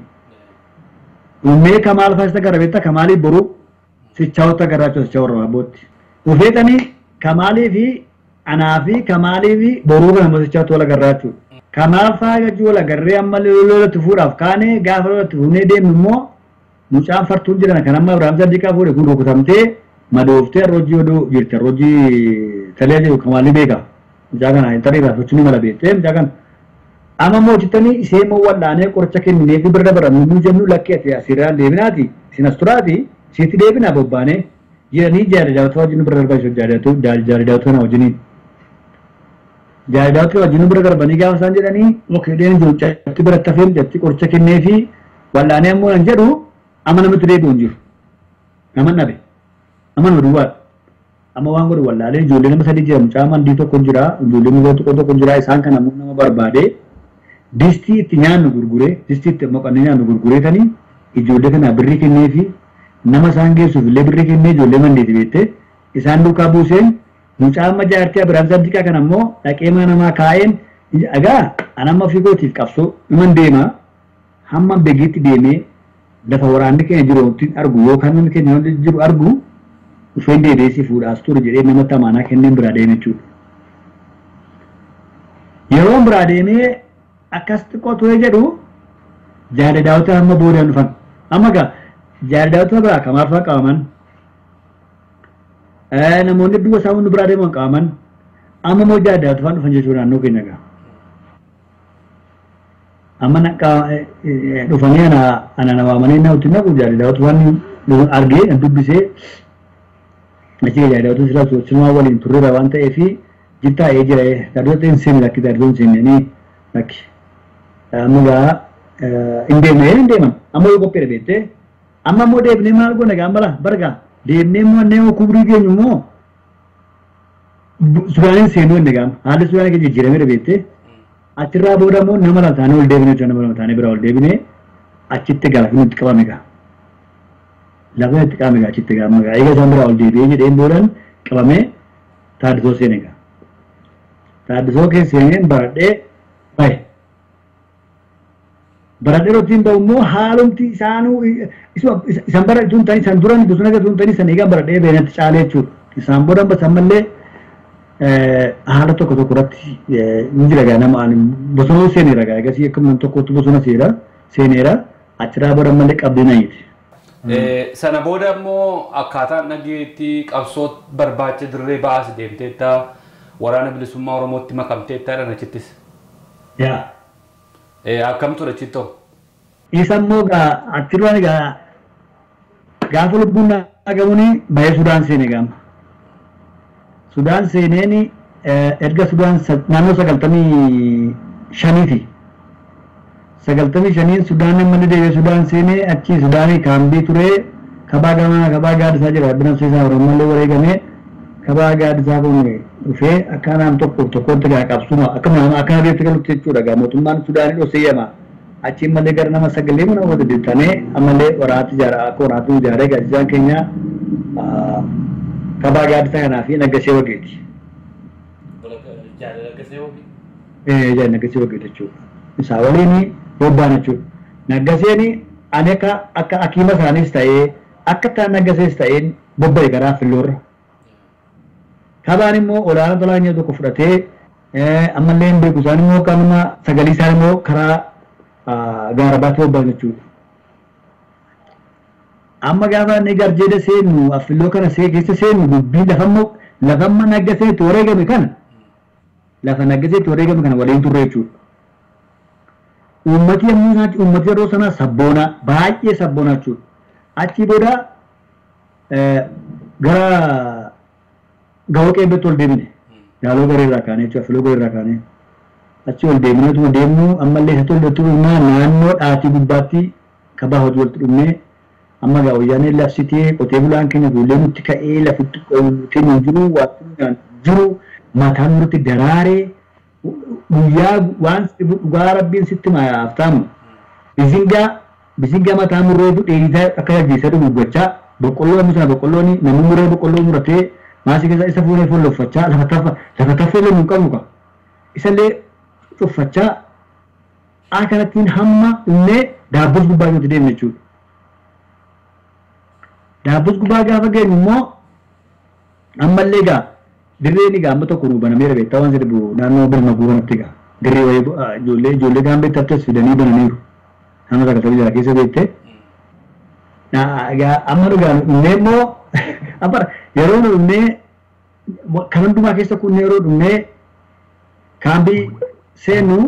Ummee Kamaal faasita gara beektaa Kamaalii boruu sichaawota garraachoo sichaa warra abbootti. Dhufeetanii Kamaalii fi anaa fi Kamaalii fi boruu kana immoo sichaawota wal agarraa. Kamaal faa jechuu wal agarree amma lolatti fuudhaaf kaanee gaafa lolatti fuunee deemnu immoo mucaan fartuun jiran kan amma Ibraahim Saddiqaa fuudhe kun rukutamtee madooftee arroojii oduu jirti arroojii talee jedhu Kamaalii beeka. Mucaa kana tarii raafachuu ni mala beektee mucaa kana. Amma immoo hojjetanii ishee immoo wal'aanee qoricha kenninee fi bira dabaran nu jennu lakkee ati asirraan deebinaati isin as turaati isheetti deebinaa bobbaanee jedhanii jaalajaawota wajjin bira darbaa jechuudha jaalajaawota kana wajjiniin. Jaalajaawota wajjin bira darbanii gaafa isaan jedhanii okeedeen jiru catti biratti hafee jatti qoricha kennee fi wal'aanee ammoo nan jedhu amma namatti deebi'u hin jiru. Nama dhabe. Amma nama duwwaadha. Amma waan godhu wallaalee ijoollee nama sadii jira mucaa mandii tokko jira ijoollee mucaa tokko tokko jira isaan kana ammoo nama barbaade distii itti nyaannu gurguree distii itti moqannee nyaannu gurguree tanii ijoollee kana birrii kennee fi nama isaan geessuuf illee birrii kennee ijoollee mandiiti beektee isaan duukaa buuseen mucaa amma jaartii Abiraam Saddiqaa kana ammoo dhaqee mana namaa kaa'een egaa an amma ofii kootiif qabsoo iman deema hamma begiitti deemee lafa waraanni keenya jiru argu yookaan namni keenya jiru argu dhufeen deebi'ee si fuudhaas ture jedhee namatti amaanaa kenneen biraa deeme jechuudha. Yeroon biraa deemee akkas xiqqoo ture jedhu jaaladaawota amma boodaan dhufan. Amma egaa jaaladaawota biraa kamaaf fa'aa qabaman namoonni duwwa isaa hundi biraa deeman qabaman amma immoo jaaladaawota fa'aa dhufan jechuudha naannoo keenya egaa. Amma dhufanii ana na waamanii na utti naqu jaaladaawota waan argee dubbisee achi jaaladaawota silaa sochimaa waliin turreera waan ta'eef jittaa'ee jira taatota hin seenne lakki taatota hin seenne lakki. Amma egaa hin deemne hin deeman amma yoo qophiidha beektee amma immoo deebinee maal goona egaa amma laa bargaa deebinee immoo annee kubrii geenyu immoo Sudaaniin seenuu hin egaa haalli Sudaanii keessa jijjiirameera beektee achirraa booda immoo nama lama taanee ol deebinee jechuudha nama lama taanee biraa ol deebinee achitti egaa lafni itti qabame egaa. Lafni itti qabame egaa achitti egaa amma egaa eega isaan biraa ol deebi'ee jedheen boodan qabamee taaddisoo seene egaa. Taaddisoo keessa seeneen baradhee bahe. Baradhee rotiin bahu immoo haalumti isaanuu isaan bara itoo hin taane isaan duran bosona keessa itoo hin taane isaan eegaan baradhee beenatti caalee jechuudha. Isaan booda ammallee haala tokko tokko irratti ni jira egaa nama bosona seeneera egaa egasii akkuma nama tokkotti bosona seeneera achirraa booda ammallee qabdee naayiti. Sana booda immoo akkaataan dhageetti qabsoo barbaacha dirree ba'aas deemteetta waraana bilisummaa Oromootti makamteetta dha achittis. Yaa. Akkam ture achittoo? Isa immoo egaa achirraan egaa gaafa lubbuun dhagamuun bahee Sudaan seene gaama. Sudaan seeneen erga Sudaan naannoo 95ti. 95 Sudaan manni deebi'ee Sudaan seenee achi Sudaanii kaambii turee kabaa gamaa kabaa gaaddisaa jira rabbina seesaa Oromollee wareegamee kabaa gaaddisaa kun dhufee akka naam tokko tokkotti gaa qabsuma akkuma nama akka nageetti galutti jechuudha gaa mootummaan Sudaanii dhoseeyyama achi malee gara nama sagalee mana wata deettanee ammallee waraatti ijaara akka waraatti ijaaree gaazexaan keenya kabaa gaaddisaa kanaa fi naggasee wageeti. Jaalala naggasee wageeti jechuudha. Isaa waliin bobba'an jechuudha. Naggaseen ani akka akiima isaaniis ta'ee akka ta'an naggasees ta'een bobba'e karaa filloorra. Kabaan immoo olaanaa tolaa tokko fudhatee ammallee hin beeku isaan immoo kanuma sagalii isaan immoo karaa gaara baatee bobba'an jechuudha. Amma gaafa inni garjeeda seennu affilloo kana keessa seennu dubbii lafamma naggaseetti wareegame kana lafa naggaseetti wareegame kana waliin turre jechuudha. Uummati yommuu isaatti uummati yeroo sanaa sabboonaa baay'ee sabboonaa jechuudha. Achii booda gara gawoo qeebbetti ol deebine. Yaaloo gareerraa kaanee jechuudha filoo gareerraa kaanee. Achi ol deebinee otuma deemnu ammallee isatti ol deemtu dhufnaa naannoo dhaatii gubbaatti kabaa hojii walitti dhufnee amma gaa wayyaanee labsitee qotee bulaan keenya ijoollee nutti ka'ee lafitti keenya hin jiru waanti jiru mataan nurratti daraaree guyyaa waan dhugaa rabbiin sitti maaftaamu bizingaa mataa murreetu dheeritaa akka jajjeessaa dhugu gochaa boqqolloo amma sana boqqolloon namni murree boqqolloo muratee maasii keessa isa fuunee folloffachaa lafa taffee illee nu qabnu qaba isallee cuffachaa akkanattiin hamma illee daabbos gubbaa nuti deemne jechuudha. Daabbos gubbaa gaafa geenyu immoo ammallee gaa dirreen egaa amma tokko nu banameera beektaa waan jedhu naannoo bilma guuranatti egaa dirree wayii ijoollee gaambeetti haftes fidanii bananiiru. Naannoo takka tabii jala keessa beektee. Egaa amma dhugaa dhumnee immoo amma yeroo nu dhumnee kan hundumaa keessa kunnee yeroo dhumnee kaambii seennu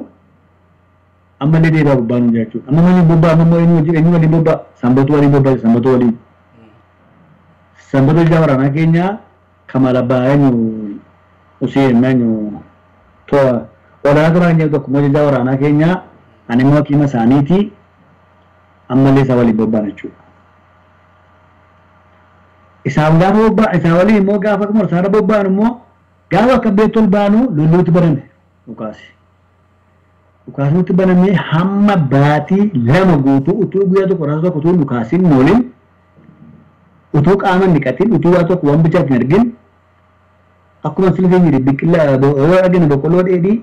ammallee deebi'aa gubbaa nu jechuudha. Amma manni bobbaa amma immoo eenyu waliin bobbaa sanbatuu waliin bobbaa sanbatuu waliin. Sanbatuu ijaa waraanaa keenyaa Kamal Abbaa eenyu Useen eenyu to'a olaanaa turaan jedhu tokko ijaa waraanaa keenyaa ani immoo hakiima isaaniiti ammallee isaa waliin bobba'an jechuudha. Isaan gaafa bobba'an isaa waliin immoo gaafa kuma isaarra bobba'an immoo gaafa akka beektu ol baanu lolluutti baname dhukaasi. Dhukaasni banamee hamma baatii 2 guutuu utuu guyyaa tokko raasa tokko utuu dhukaasiin oolin utuu qaama hin dhiqatin utuu waa tokko waan bichaatti hin argin akkuma silfiin jiru biqilaa yoo argine boqqolloo dheedhii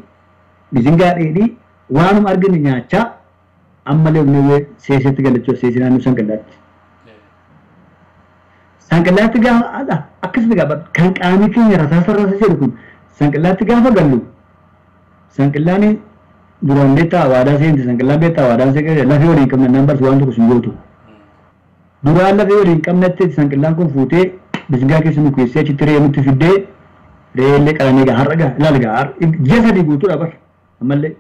bizingaa dheedhii waanuma argine nyaachaa ammallee humnee seesetti galachuu seesee naannoo sanqallaatti. Sanqallaatti gaafa akkasitti gaafa kan qaamni keenya rasaasa rasaasa jedhu kun sanqallaatti gaafa gallu sanqallaan duraan beektaa waadaa seenti sanqallaan beektaa waadaan seenti lafee waliin qabne naan barsu waan tokko sun gootu. Duraan lafee waliin qabnetti sanqallaan kun fuutee bizingaa keessa nu keessee achitti re'ee nutti fiddee re'eellee qalanii gaa har'a gaa ilaali gaa ji'a 3 guutuudha bar ammallee.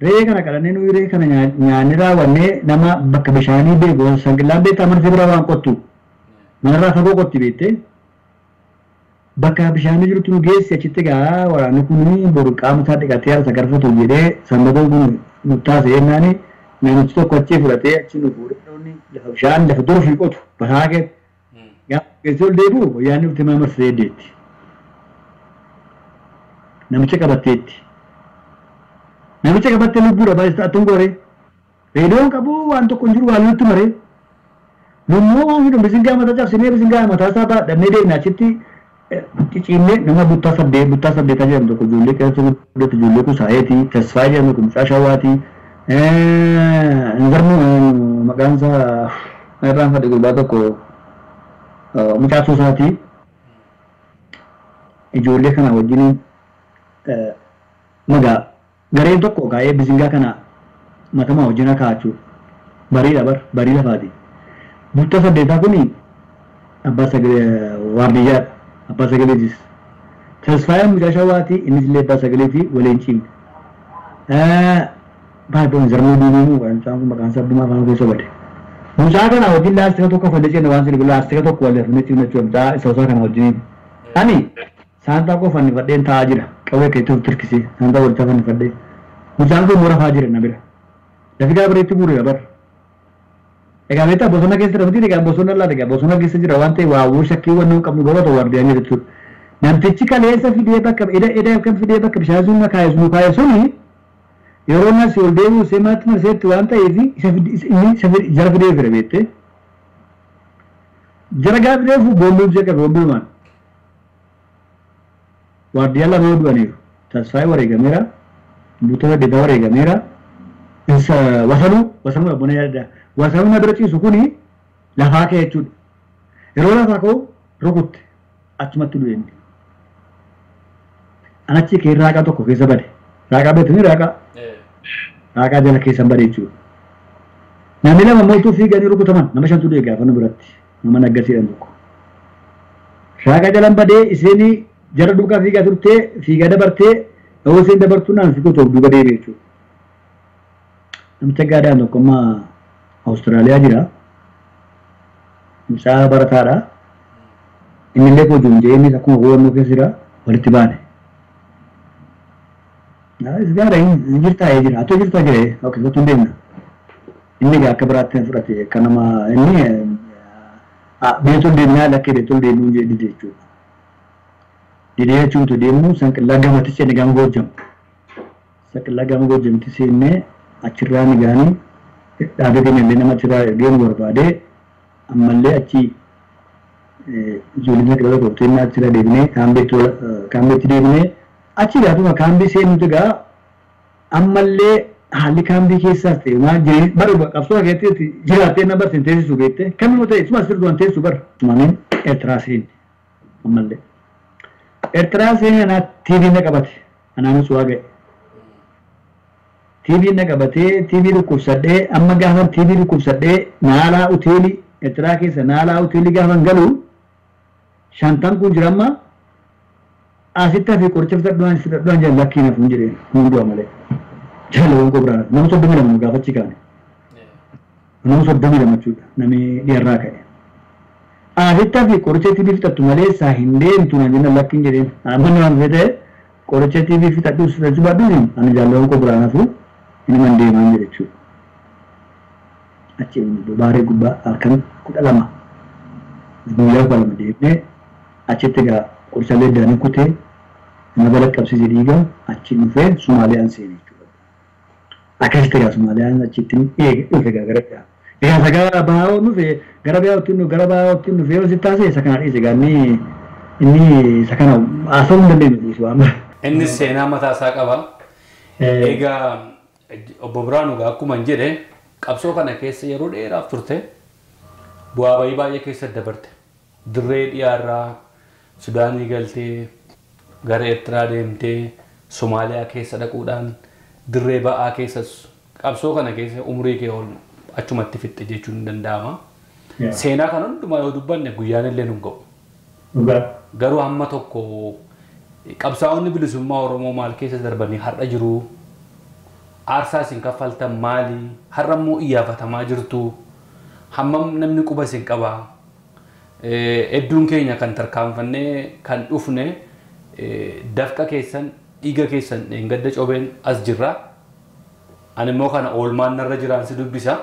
Re'ee kana qalanii nuyi re'ee kana nyaanni raawwannee nama bakka bishaanii beeku sanqallaan beektaa mana biraa waan qottu manarraa fagoo qotti beektee bakka bishaanii jirutti nu geessi achitti gaa waraanni kun boru qaama isaa dhiqatee harka garfatu jedhee sanbatoon kun nu taasise jennaani namichi tokko achii fudhatee achi nu fuudhee lafa bishaan lafa dur ofii qotu basaa keessa gaafa keessi ol deebi'u wayyaanni dhufte mana marsee deetti. Namicha qabatteetti. Namicha qabattee lubbuudha baay'ee attuun gooree reediyoon qabu waan tokko hin jiru waan nutti maree nummoo waan hidhu bisingaa mataa cabsinee bisingaa mataa isaa baadhannee deemna achitti ciciinnee nama buttaa saddeetaa jedhamu tokko ijoollee keessatti guddatu ijoollee kusaayeeti tasfaayee jedhamu tokko mucaa shawwaati Ngarmu maqaan isaa irraan fadhi gurbaa tokko mucaa suusaati ijoollee kana wajjin magaa gareen tokko kaa'ee bisingaa kana matamaa wajjin kaa'achuu bariidha bar barii lafaati. Buttaa saddeetaa kuni abbaa sagalee waardiyyaadha abbaa sagaleetis. Tasfaayaan mucaa shawwaati innis illee abbaa sagaleeti waliin ciimne. Baay'ee zarmuu diimuu kan isaan kun maqaan isaa addumaa afaan keessa bade. Mucaa kana wajjin laastika tokko fannee ceena waan sirbi laastika tokko waliin fannee ceena jechuudha mucaa isa osoo kana wajjin. Ani saantaa koo fannifadheen taa'aa jira qawwee keetti of tirkisee saantaa walitti fannifadhee. Mucaan kun mura fa'aa jira na bira. Lafi gaa bareetti guureera bar. Egaa beektaa bosona keessa jira miti egaa bosona laata egaa bosona keessa jira waan ta'e waawuu shakkiiwwan nu qabnu garuu ta'u waardiyaan jira jechuudha. Namtichi kaleessa fidee bakka eda kan fidee bakka bishaan sun nu kaa'e suni yeroo nasi ol deebi'u seemaatti marseetti waan ta'eef isa jara fidee fira beektee. Jara gaafa fidee fuuf boombiin ishee qabe boombiimaan. Waardiyaa lama yoo du'aniiru Tasfaayee wareegameera Buttaa Saddeetaa wareegameera wasanuu abboona yaadda wasanuu na bira ciisu kuni lafaa ka'e jechuudha. Yeroo lafaa ka'u rukutte achumatti du'e inni. Anachi kee raaqaa tokko keessa bade. Raaqaa beektanii raaqaa? Raaqaa jala keessa bade jechuudha. Namni lama mootuu fiiganii rukutaman nama 5tu du'e gaafa nu biratti nama naggasiidhaan tokko. Raaqaa jalan badee isheen jara duukaa fiigaa turtee fiigaa dabartee yoo isheen dabartuu naan fiiguu ta'u duuba deebi'e jechuudha. Namicha gaadhaan tokko amma Awustiraaliyaa jira. Mucaa barataadha. Inni illee koo joonjee innis akkuma goonnoo keessa jira walitti baane. Gaara hin jirtaa jira. Atoo jirtaa jira. Okay, kottu hin deemna. Inni egaa akka biraatti fudhate akka nama inni biyya tol deemnaa lakkee biyya tol deemuu dide jechuudha. Didee jechuun deemnu sanqillaa gamatti seenne gama Goojjam. Sanqillaa gama Goojjamtti seennee achirraa ni gaanii dhaabee keenya illee nama achirraa ergee nu barbaadee ammallee achi ijoolleen sanqillaa tokko teennaa achirraa deebinee kaambeetti deebinee achi gaafuma kaambii seenutu egaa ammallee haalli kaambii keessaas ta'e maal jiree bara qabsoo keessatti jiraattee na barsiin teessisu beekte kamimmoo ta'e isuma asirra du'an teessisu bara. Maamiin Eertiraa seenne ammallee. Eertiraa seenne anaa TV na qabate anaanis waa ga'e. TV na qabatee TV dhukkubsadhee amma gaafan TV dhukkubsadhee naalaa hoteelii Eertiraa keessa naalaa hoteelii gaafan galu shantan kun jira amma asitti hafe qoricha fudhadhuun fudhadhuun jala lakkiin hafuun jireen hundumaa malee. Jaalawwan koo biraan nama 32 gaafachi kaane. Nama 32 jechuudha namni dhiyaarraa ka'e. Asitti hafe qoricha TV fixattu malee saa hin deemtu naan jenna lakkiin jedheen. Amma nama fedhe qoricha TV fixadhu fudhachuu baadhuun ani jaalawwan koo biraan hafu inni man deemaan jedhe jechuudha. Achi baaree gubbaa halkan 12 guyyaa 12 deemnee achitti egaa qorichallee daanii kutee nama balaqqabsiise dhiiga achi dhufee Sumaaliyaan seene jechuudha. Akkasitti egaa Sumaaliyaan achitti dhufe egaa gara dhiyaa. Egaa isa gara bahaa dhufe gara bahaatti dhufe gara bahaatti dhufe yoo si taasise isa kana dhiise egaa inni isa kana haasa'uu hin dandeenyu dhiisu amma. Innis seenaa mataa isaa qaba. Egaa obbo Biraanuu egaa akkuma hin jedhe qabsoo kana keessa yeroo dheeraaf turte bu'aa bayii baay'ee keessa dabarte. Dirree dhiyaarraa Sudaanii galtee gara Eertiraa deemtee Somaaliyaa keessa dhaquudhaan dirree ba'aa keessas qabsoo kana keessa umurii kee ol achumatti fixxe jechuun ni danda'ama. Seenaa kana hundumaa yoo dubbanne guyyaan illee nu ga'u. Garuu hamma tokko qabsaa'onni bilisummaa Oromoo maal keessa darbanii har'a jiru? Aarsaa isin kaffaltan maali? Har'a immoo iyyaafatamaa jirtu? Hammam namni quba isin qaba? Hedduun keenya kan tarkaanfannee kan dhufne dafqa keessan dhiiga keessan gadda cobeen as jirra. Ani immoo kana oolmaan narra jiraan si dubbisa.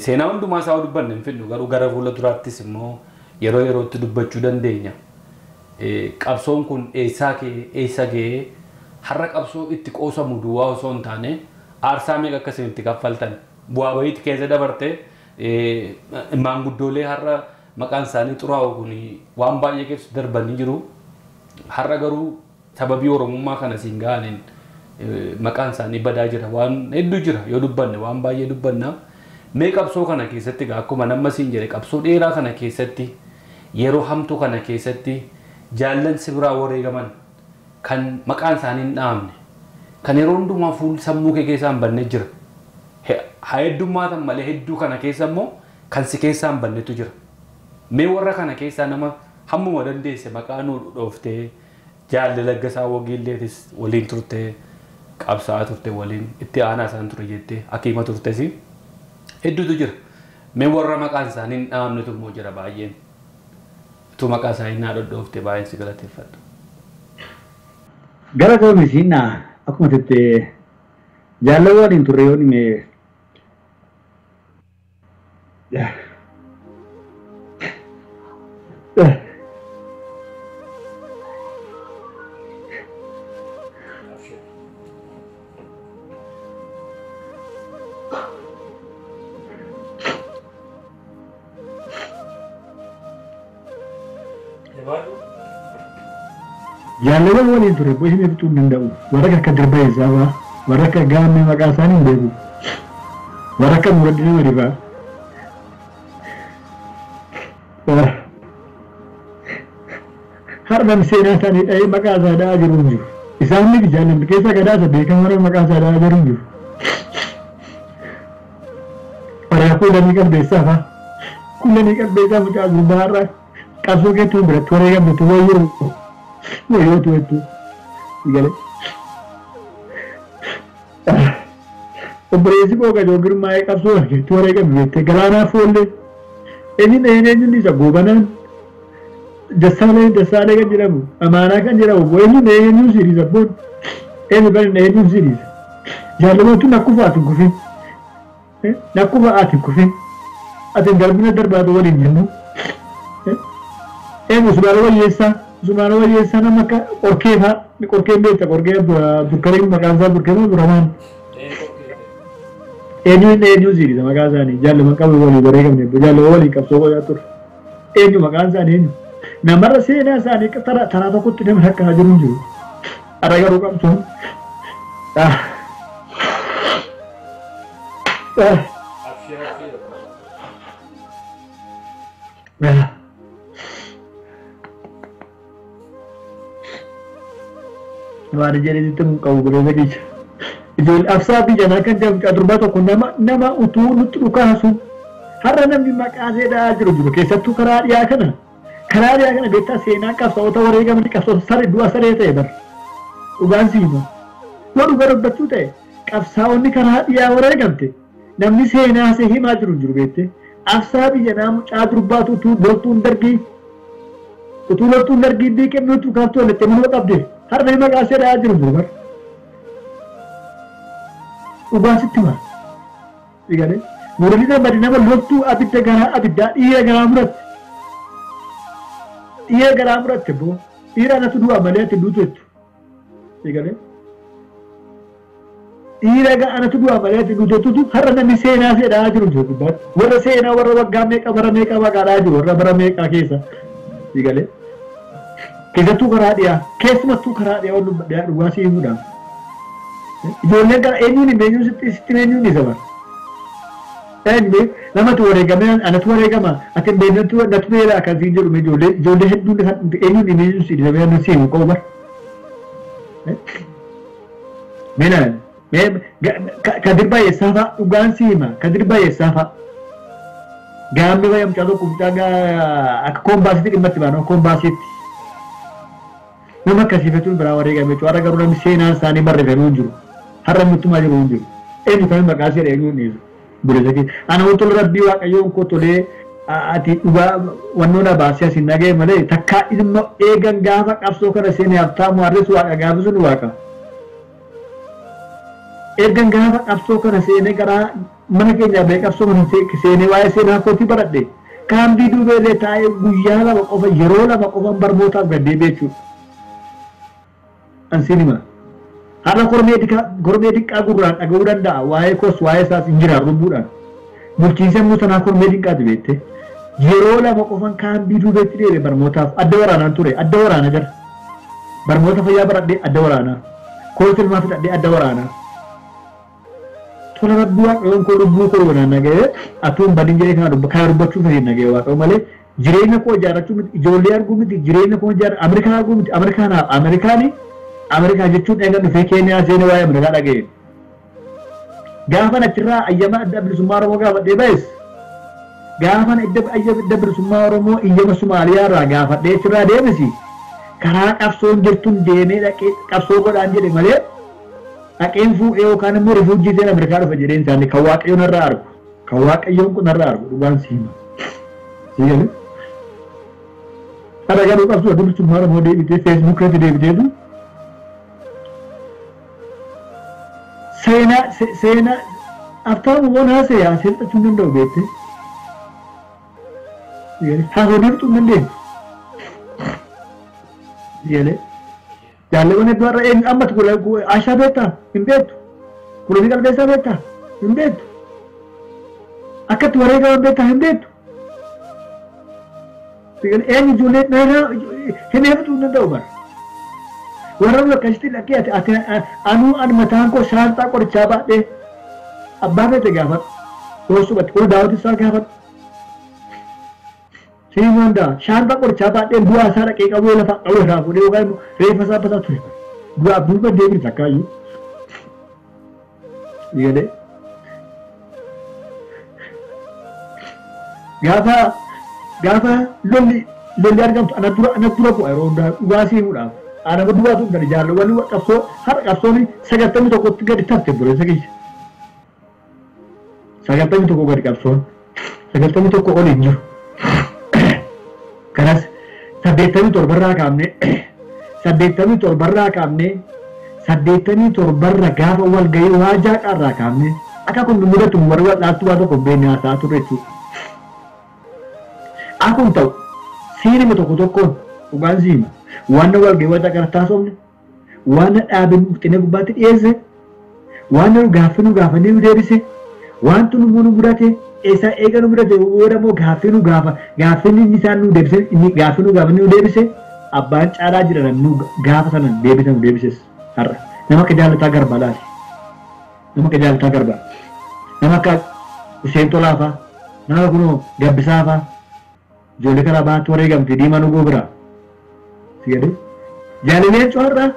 Seenaa hundumaa isaa dubbanne hin fidnu garuu gara fuula duraattis immoo yeroo yerootti dubbachuu dandeenya. Qabsoon kun eessaa ka'ee eessa ga'ee har'a qabsoo itti qoosamu duwwaa osoo hin taane aarsaa meeqa akka isin itti kaffaltan bu'aa bayiitti keessa dabarte maanguddoolee har'a maqaan isaanii xuraa'u kun waan baay'ee keessa darbanii jiru. Har'a garuu sababii Oromummaa kana siin ga'aniin maqaan isaanii badaa jira waan hedduu jira yoo dubbanne waan baay'ee dubbanna. Mee qabsoo kana keessatti egaa akkuma nama siin jedhe qabsoo dheeraa kana keessatti yeroo hamtuu kana keessatti jaallan si biraa wareegaman kan maqaan isaanii hin dhahamne kan yeroo hundumaa fuul sammuu kee keessaa hin banne jira. Haa heddummaatan malee hedduu kana keessa immoo kan si keessaa hin bannetu jira. Mee warra kana keessaa nama hammuma dandeesse maqaa nuu dhooftee jaalle Laggasaa Wagiilleetis waliin turtee qabsaa'aa turte waliin itti aanaa isaan ture jettee hakiima turtes hedduutu jira. Mee warra maqaan isaanii hin dhahamnetu immoo jira baay'een. Utuu maqaa isaanii naa dhodhooftee baay'een si galateeffadha. Gara koomisiin akkuma jettee jaalala waliin turre yoo dhime Jaalala waliin ture bu'ee fixuu hin danda'u. Warra akka Dirba Eessaa fa'aa, warra akka Gaammee maqaa isaanii hin beeku. Warra akka Muraddina Marii fa'aa. Har'a seenaa isaanii dha'ee maqaa isaa dha'aa jiru hin jiru. Isaan miti jaalladhu keessa gadaasa beekamaa maqaa isaa dha'aa jiru hin jiru. Warra kuulanii qalbeessaa fa'aa. Kuulanii qalbeessaa mucaa gurbaa har'a qabsoo keetti biratti wareegamtu wayyoo. Wayyootu hedduu galee. Obboleessi koo Gajoo Girmaa'ee qabsoo keessatti wareegame beektee Galaanaa Foollee eenyuun isa Goobanaan Dassaalee kan jedhamu Amaanaa kan jedhamu eenyuun siidisa boon eenyu kan eenyuun siidisa jaallamoottu nakkufa ati hin kufin nakkufa ati hin kufin ati darbina darbaatu waliin jennu eenyu Sumaala Wayyeessaa nama akka Qorkee fa'a Qorkeen beekta Qorkee Abdulkariim maqaan isaa Burkee moo Abdurrahmaan eenyuun siidisa maqaan isaanii jaallama qabu walii wareegamne jaallama walii qabsoo godhaa ture eenyu maqaan isaanii eenyu namarra seenaa isaanii taraa tokkotti nama rakkaa jiru hin jiru har'a garuu qabsoon waan jedhee sitti mun qabu godhee keessa. Ijoollee Afsaa biyya kan jedhamu mucaa durbaa tokko nama utuu nutti dhukaasu har'a namni maqaa seedhaa jiru keessattuu karaa dhiyaa kana beektaa seenaa qabsaa'ota wareegamanii qabsaa'ota saree du'a saree ta'e bara dhugaan siima yoo dhugaa dubbachuu ta'e qabsaa'onni karaa dhiyaa wareegamte namni seenaa see himaa jiru beektee Afsaa biyya naa mucaa durbaatu utuu loltuun dargii beekamnu utuu kaaftuu walitti manoo qabde har'a maqaa seedhaa jiru bara. Dhugaa sitti hima. Egalee Nuuralii Ahmad nama loltuu abidda garaa abiddaa dhiira garaa muratte. Dhiira garaa muratte boo dhiira anatu du'a malee ati duutu jettu. Egalee dhiira anatu du'a malee ati duutu jettutu har'a namni seenaa seedhaa jiru jiru gubbaatti. Warra seenaa warra waggaa meeqa bara meeqa maqaadhaa jiru warra bara meeqaa keessa. Egalee keessattuu karaa dhiyaa keessumattuu karaa dhiyaa waan dhugaa si himuudhaaf. Ijoolleen kana eenyuun eenyuun sitti eenyuun isa bara. Eenyu namatu wareegame anatu wareegama ati beeknatu natu beela akkasiin jedhu ijoollee hedduun eenyuun eenyuun si dhiisame annu si himu qabu bara. Meenaan Kadir Baay'eessaa fa'a dhugaan si hima Kadir Baay'eessaa fa'a. Gaamni baay'ee mucaa tokko mucaa akka koombaasitti dhimma itti baanu koombaasitti. Nama akkasiifatuun biraa wareegame jechuudha. Har'a garuu namni seenaan isaanii barreeffamee hin jiru. Har'a muttumaa jiru hin jiru. Eenyu kan maqaa seera eenyuun dhiisu. Buleessa keessa. Ana wantoota rabbii waaqayyoon koo tolee ati dhugaa wannoon baasee asiin nagahee malee takkaa ilma eegan gaafa qabsoo kana seenee haftaamu har'is waaqa gaafa sun waaqa. Eegan gaafa qabsoo kana seenee garaa mana keenyaa bahee qabsoo kana seenee waa'ee seenaa kootii baradhe. Kaambii duubeelee taa'ee guyyaa lama qofa yeroo lama qofa barnootaaf gad deebi'e jechuudha. Ansiinima. Har'a kormee diqqaa gurraan dhaga'uu danda'a. Waa'ee koos waa'ee isaas hin jiraan lubbuudhaan. Bulchiinsa immoo sanaa kormee diqqaati beekte. Yeroo lama qofan kaambii duubeetti deebi'e barnootaaf adda waraanaan ture adda waraana jira. Barnoota fayyaa baradhee adda waraanaa. Koos ilmaa fixadhee adda waraanaa. Tola rabbii waaqayyoon koo lubbuu koo wanaan naga'ee atuun badin jedhee kana dubbachuu fedhin naga'ee waaqayyo malee jireenya koo ijaarrachuu miti ijoollee arguu miti jireenya koo ijaarrachuu Ameerikaa arguu miti Ameerikaanii Ameerikaa jechuun eegan dhufee Keeniyaa seenee waa'ee Ameerikaa dhaga'e. Gaafan achirraa ayyama adda bilisummaa Oromoo gaafadhee ba'es gaafan adda bilisummaa Oromoo iyyama Somaaliyaa irraa gaafadhee achirraa deemisi karaa qabsoon jirtuun deemee dhaqee qabsoo godhaan jedhe malee dhaqeen fuudhee yookaan immoo rifuujii seen Ameerikaa dhufe jedheen isaanii kan waaqayyoon irraa argu kan waaqayyoon kun irraa argu dhugaan si hima. Sigalee Har'a garuu qabsoo adda bilisummaa Oromoo deebitee feesbuuk irratti deebiteetu seenaa aftaan waan haasa'e haasa'e fixachuu hin danda'u beektee. Haasa'uu fixuu hin dandeenye. Jaalleewwan hedduu har'a eenyu ammatti Ashaa beektaa hin beektu. Kuloonii Qalbeessaa beektaa hin beektu. Akkatti wareegaman beektaa hin beektu. Eenyu ijoollee hin eebbituu hin danda'u bara. Warra akkasitti dhaqee ati anuu an mataan koo shaanxaa qorichaa baadhee abbaa feete gaafadhu. Hoosumatti kun daawwiti isaa gaafadhu. Siin hundaa shaanxaa qorichaa baadhee du'aa isaa dhaqee qabuu lafa qabuu irraa fuudhee yookaan immoo reeffa isaa basaa ture. Du'aaf duuba deebiin takkaayyuu. Jedhee. Gaafa lolli argamtu ana dura bu'a yeroo hundaa dhugaa siimuudhaaf. Ana duwwaatu gadi jaalawwan qabsoo har'a qabsoon 91tti gadi tafte buleessa keessa. 91 gadi qabsoon 91 ol hin jiru. Kanas 87 irraa kaafne 87 irraa kaafne 87 irra gaafa wal gahii waajaa qarraa kaafne akka kun mudatu warri wal dhaattu waa tokko beekne haasaa turre jechuudha. Akkuma ta'u siinima tokko tokkoon dhugaan siima waan wal gahii waajaa qarraa taasofne waan dhaabin xinee gubbaatti dhiyeesse waan nu gaaffii nu gaafannee nu deebise wanti nu nu mudate eessa eega nu mudate booda immoo gaaffii nu gaafa gaaffiin inni isaan nu deebise inni gaaffii nu gaafannee nu deebise abbaan caalaa jira nu gaafa sana deebise nu deebises har'a nama akka Jaalataa Garbaa laali nama akka Jaalataa Garbaa nama akka Hussein Tolaa fa'a nama kunoo Gabbisaa fa'a ijoollee karaa baatti wareegamte diimaa nu goobira si jedhe jaalileen cuharraa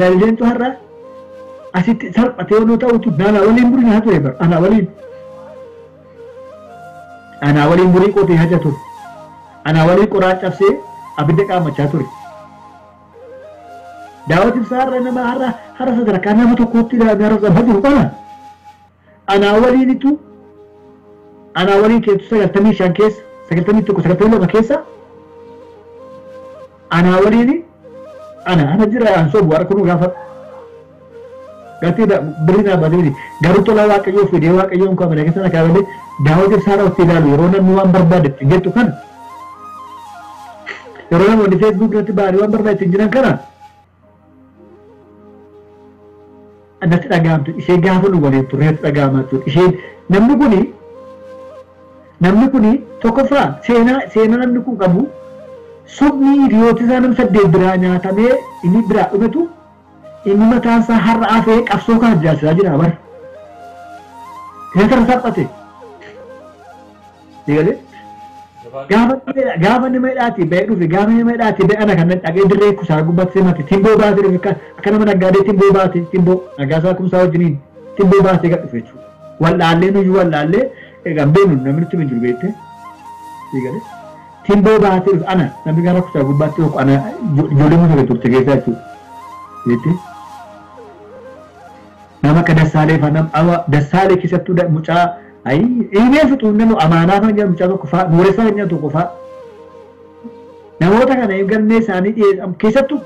jaalileen cuharraa asitti salphatee yoo ta'utu anaa waliin burii naa ture bara anaa waliin burii qotee haja ture anaa waliin qoraan cabsee abidda qaamachaa ture. Daawit Ibsaa har'a nama har'a sadarkaa nama tokkootti ilaalee har'a sama jiru kana anaa waliinitu anaa waliin keessu 95 keessa 91 92 keessa anaa waliini ana jira an sobu har'a kunu gaafa gatii birrii naa baatee miti garuu tola waaqayyoo fidee waaqayyoon koo amana keessa na kaa'ame Daawit Ibsaa irraa itti ilaalu yeroo namni waan barbaade ittiin jettu kana yeroo namoonni feesbuuk irratti ba'anii waan barbaade ittiin jiran kana natti dhaga'amtu ishee gaafa nu waliin turre natti dhaga'amaa turte isheen namni kuni tokkoffaa seenaa namni kun qabu suphni hiriyoota isaa nam 8 biraa nyaatamee inni biraa dhumetu inni mataan isaa har'a hafee qabsoo kana jiraachaa jira bara. Inni salphate. Eegalee gaafa nama hidhaatii ba'ee dhufe gaafa nama hidhaatii ba'e ana kan dhaqee dirree kusaa gubbaatti simate timboo baatee dhufe akka nama naggaadee timboo baate timboo Nagaasaa Kumsaa wajjiniin timboo baatee gad dhufe jechuudha. Wallaallee nuyyuu wallaallee egaa beeknu namni nutti hin jiru beekte. Eegalee timboo baatee dhufe ana namni gara kusaa gubbaatti tokko ana ijoollee muka turte keessaa jechuudha. Beekte. Nama akka Dassaalee fa'a nama Dassaalee keessattuu mucaa ayi fixuun nama amaanaa kan jedhamu mucaa tokko fa'a Nuuressaa kan jedhamu tokko fa'a namoota kana galmee isaanii dhiyeessan keessattuu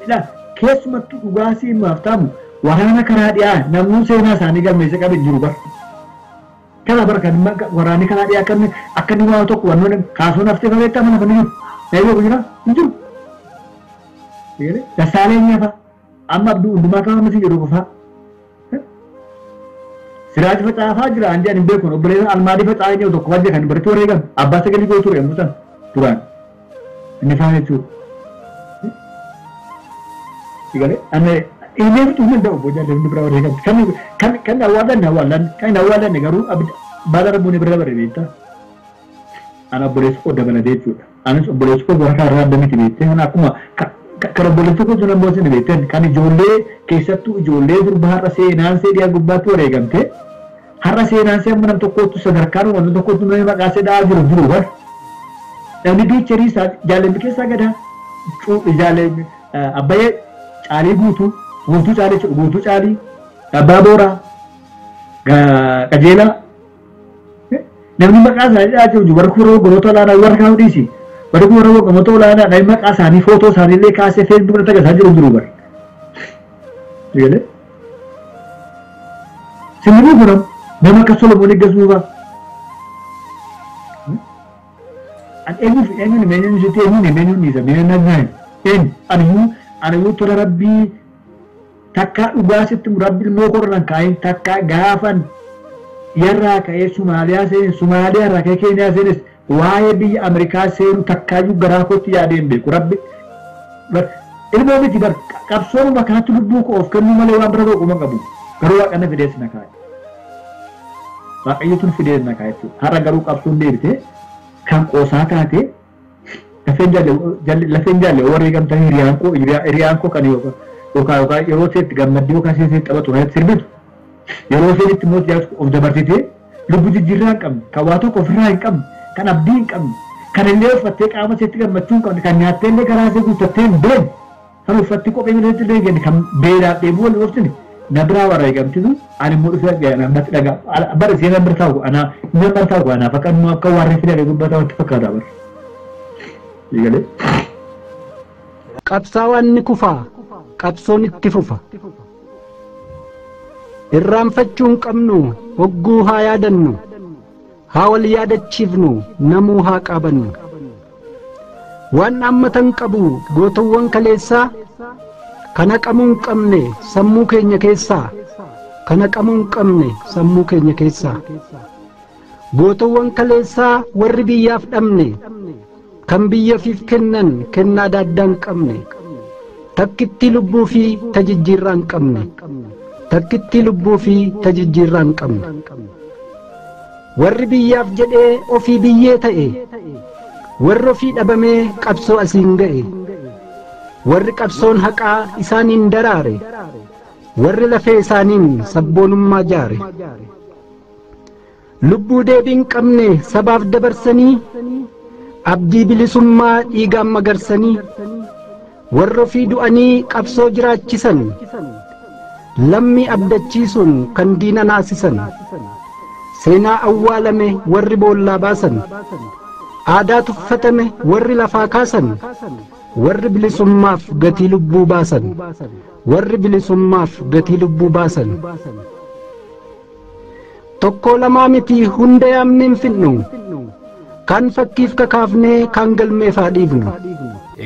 keessumattuu dhugaasii himaaf ta'amu waraana karaa dhiyaa namoonni seenaa isaanii galmeessa qaban jiru bara. Kana bara kan waraanni karaa dhiyaa akka inni waan tokko wannoon kaasuun haftee fageettaa mana kan jiru. Eeyyuu jira hin jiru. Dassaalee nyafa amma Abduu hundumaa kan amma si jedhu qofa. Siraaj facaafaa jira andi ani beekun obboleessa Almaadii facaafaa jiru tokko wajja kan biratti wareegame abbaa sagalee gootu ture yommuu sana duraan inni faana jechuudha. Egalee ani inni fituu hin danda'u booda inni bira wareegame kan kan awwaalanne awwaalan kan awwaalanne garuu baala rabbuun bira dabarre beektaa. Ana obboleessa koo dabalatee jechuudha. Anis obboleessa koo warra irraa adda miti beektee kan akkuma kan obboleessa koo sun ammoo isin beektan kan ijoollee keessattuu ijoollee durba har'a seenaan see dhiyaa gubbaatti wareegamte har'a seenaan see amma nam tokkootu sadarkaan wanta tokkootu namni maqaa see dha'aa jiru jiru bar namni biicharii isaa jaalalli keessaa gadaa jaalalli abbayee caalii guutuu guutuu caalii jechuudha guutuu caalii abbaa booraa qajeelaa namni maqaa isaanii dha'aa jiru warra kuroo goloota olaanaa warra kaa'u dhiisi warri kun warra gomoota olaanaa namni maqaa isaanii footoo isaanii illee kaasee feesbuuk irratti agarsiisaa jiru jiru bara. Egalee simbirri kun nama akka Solomoon Iggasuu fa'a. An eenyuuf eenyuun eenyuun sitti eenyuun eenyuun isa eenyuun naan eenyu aniyyuu tola rabbii takka dhugaa sitti rabbi ilmoo korran kaa'in takka gaafan yarraa ka'ee Somaaliyaa seenes Somaaliyaa irraa ka'ee Keeniyaa seenes waa'ee biyya Ameerikaa seenu takkaayyuu garaa kootti yaadee hin beeku rabbi ilmoo miti bar qabsoonuma kanatti lubbuu koo of kennuu malee waan bira tokko qabu garuu waaqanna fidees na kaa'e waaqayyotu fidees na kaa'e jechuudha har'a garuu qabsoon deebite kan qoosaa taate lafeen jaalle wareegamtanii hiriyaan koo kan yookaan yeroo seetti gammaddee yookaan seetti taphatu kanatti sirbitu yeroo seetti immoo of dabarsitee lubbuu jijjiirraa hin qabne kan waa tokko ofirraa hin qabne kan abdii hin qabne kan illee uffattee qaama seetti gammachuu hin qabne kan nyaattee illee garaa see guuttattee hin beekne kan uffattee kophee miilatti illee hin genne kan beelaaf dheebuu wal oofsine Na biraa warra eegamtitu ani immoo dhufee argaa namatti dhagaa bara seenaa bira taa'u ana nama bira taa'u anaaf akka nu akka warri fidanii gubbataa wanti fakkaata bara. Eegalee. Qabsaawaan ni kufaa, qabsoon itti fufa. Irraanfachuu hin qabnu, hogguu haa yaadannu, haa wal yaadachiifnu, namuu haa qaabannu. Waan dhaammatan qabu gootawwan kaleessaa, kan haqamuu hin qabne sammuu keenya keessaa, kan haqamuu hin qabne sammuu keenya keessaa. Gootawwan kaleessaa warri biyyaaf dhabne, kan biyya ofiif kennan kennaa daaddaa hin qabne, takkitti lubbuu fi tajijjiirraa hin qabne, takkitti lubbuu fi tajijjiirraa hin qabne. Warri biyyaaf jedhee ofii biyyee ta'e, warri ofii dhabamee qabsoo asiin ga'e, warri qabsoon haqaa isaaniin daraare, warri lafee isaaniin sabboonummaa jaare. Lubbuu deebii hin qabne sabaaf dabarsanii, abdii bilisummaa dhiigaan magarsanii, warri ofii du'anii qabsoo jiraachisan, lammii abdachiisuun kan diina naasisan, seenaa awwaalame warri boollaa baasan, aadaa tuffatame warri lafaa kaasan, warri bilisummaaf gatii lubbuu baasan, warri bilisummaaf gatii lubbuu baasan. Tokko lamaa miti hunda yaamnee hin finnu, kan fakkiif kakaafnee kan galmeef haa dhiifnu.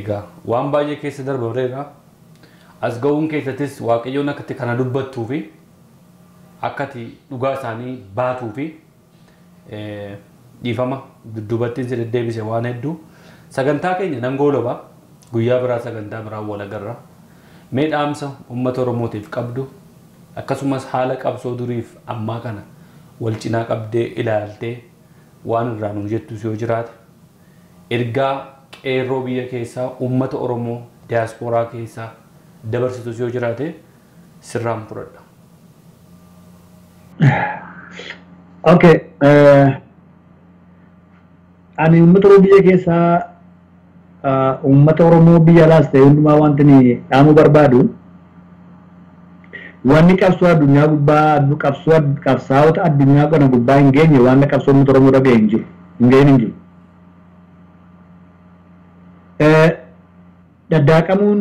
Egaa waan baay'ee keessa darbareera. As ga'uun keessattis Waaqayyoon akkatti kana dubbattuu fi akkati dhugaa isaanii baatuu fi dhiifama dudduubattiin si deddeebise waan hedduu. Sagantaa keenya nan goolaba guyyaa biraa sagantaa biraa wal agarra. Mee dhaamsa uummata Oromootiif qabdu akkasumas haala qabsoo duriif ammaa kana wal cinaa qabdee ilaaltee waan irraa nu jettus yoo jiraate ergaa qeerroo biyya keessaa uummata Oromoo diyaaspooraa keessaa dabarsitus yoo jiraate sirraan fudhadha. Okay. Ani uummata Oromoo biyya keessaa uummata Oromoo biyya alaas ta'e hundumaa wanti ni dhaamuu barbaadu wanni qabsoo addunyaa gubbaa qabsoo qabsaa'ota addunyaa kana gubbaa hin geenye waan qabsoo uummata Oromoo dhaga'e hin jiru hin geenye hin jiru. Daddaaqamuun,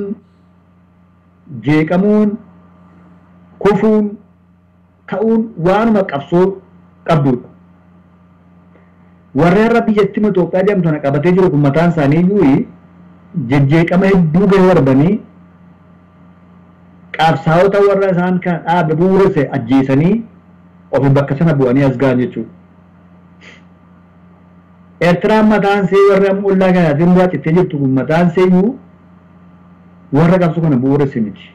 jeeqamuun, kufuun, ka'uun waanuma qabsoo qabdudha. Warri har'a biyyattii Itoophiyaa jedhamtu kana qabatee jiru kun mataan isaanii iyyuu jejjeeqama hedduu gahee darbanii qabsaa'ota warra isaan kan dhaabe bu'uuresse ajjeesanii ofii bakka sana bu'anii as ga'an jechuudha. Eertiraan mataan ishee warri amma ollaa kanaatiin duraa cittee jirtu kun mataan ishee iyyuu warra qabsoo kana bu'uuresse miti.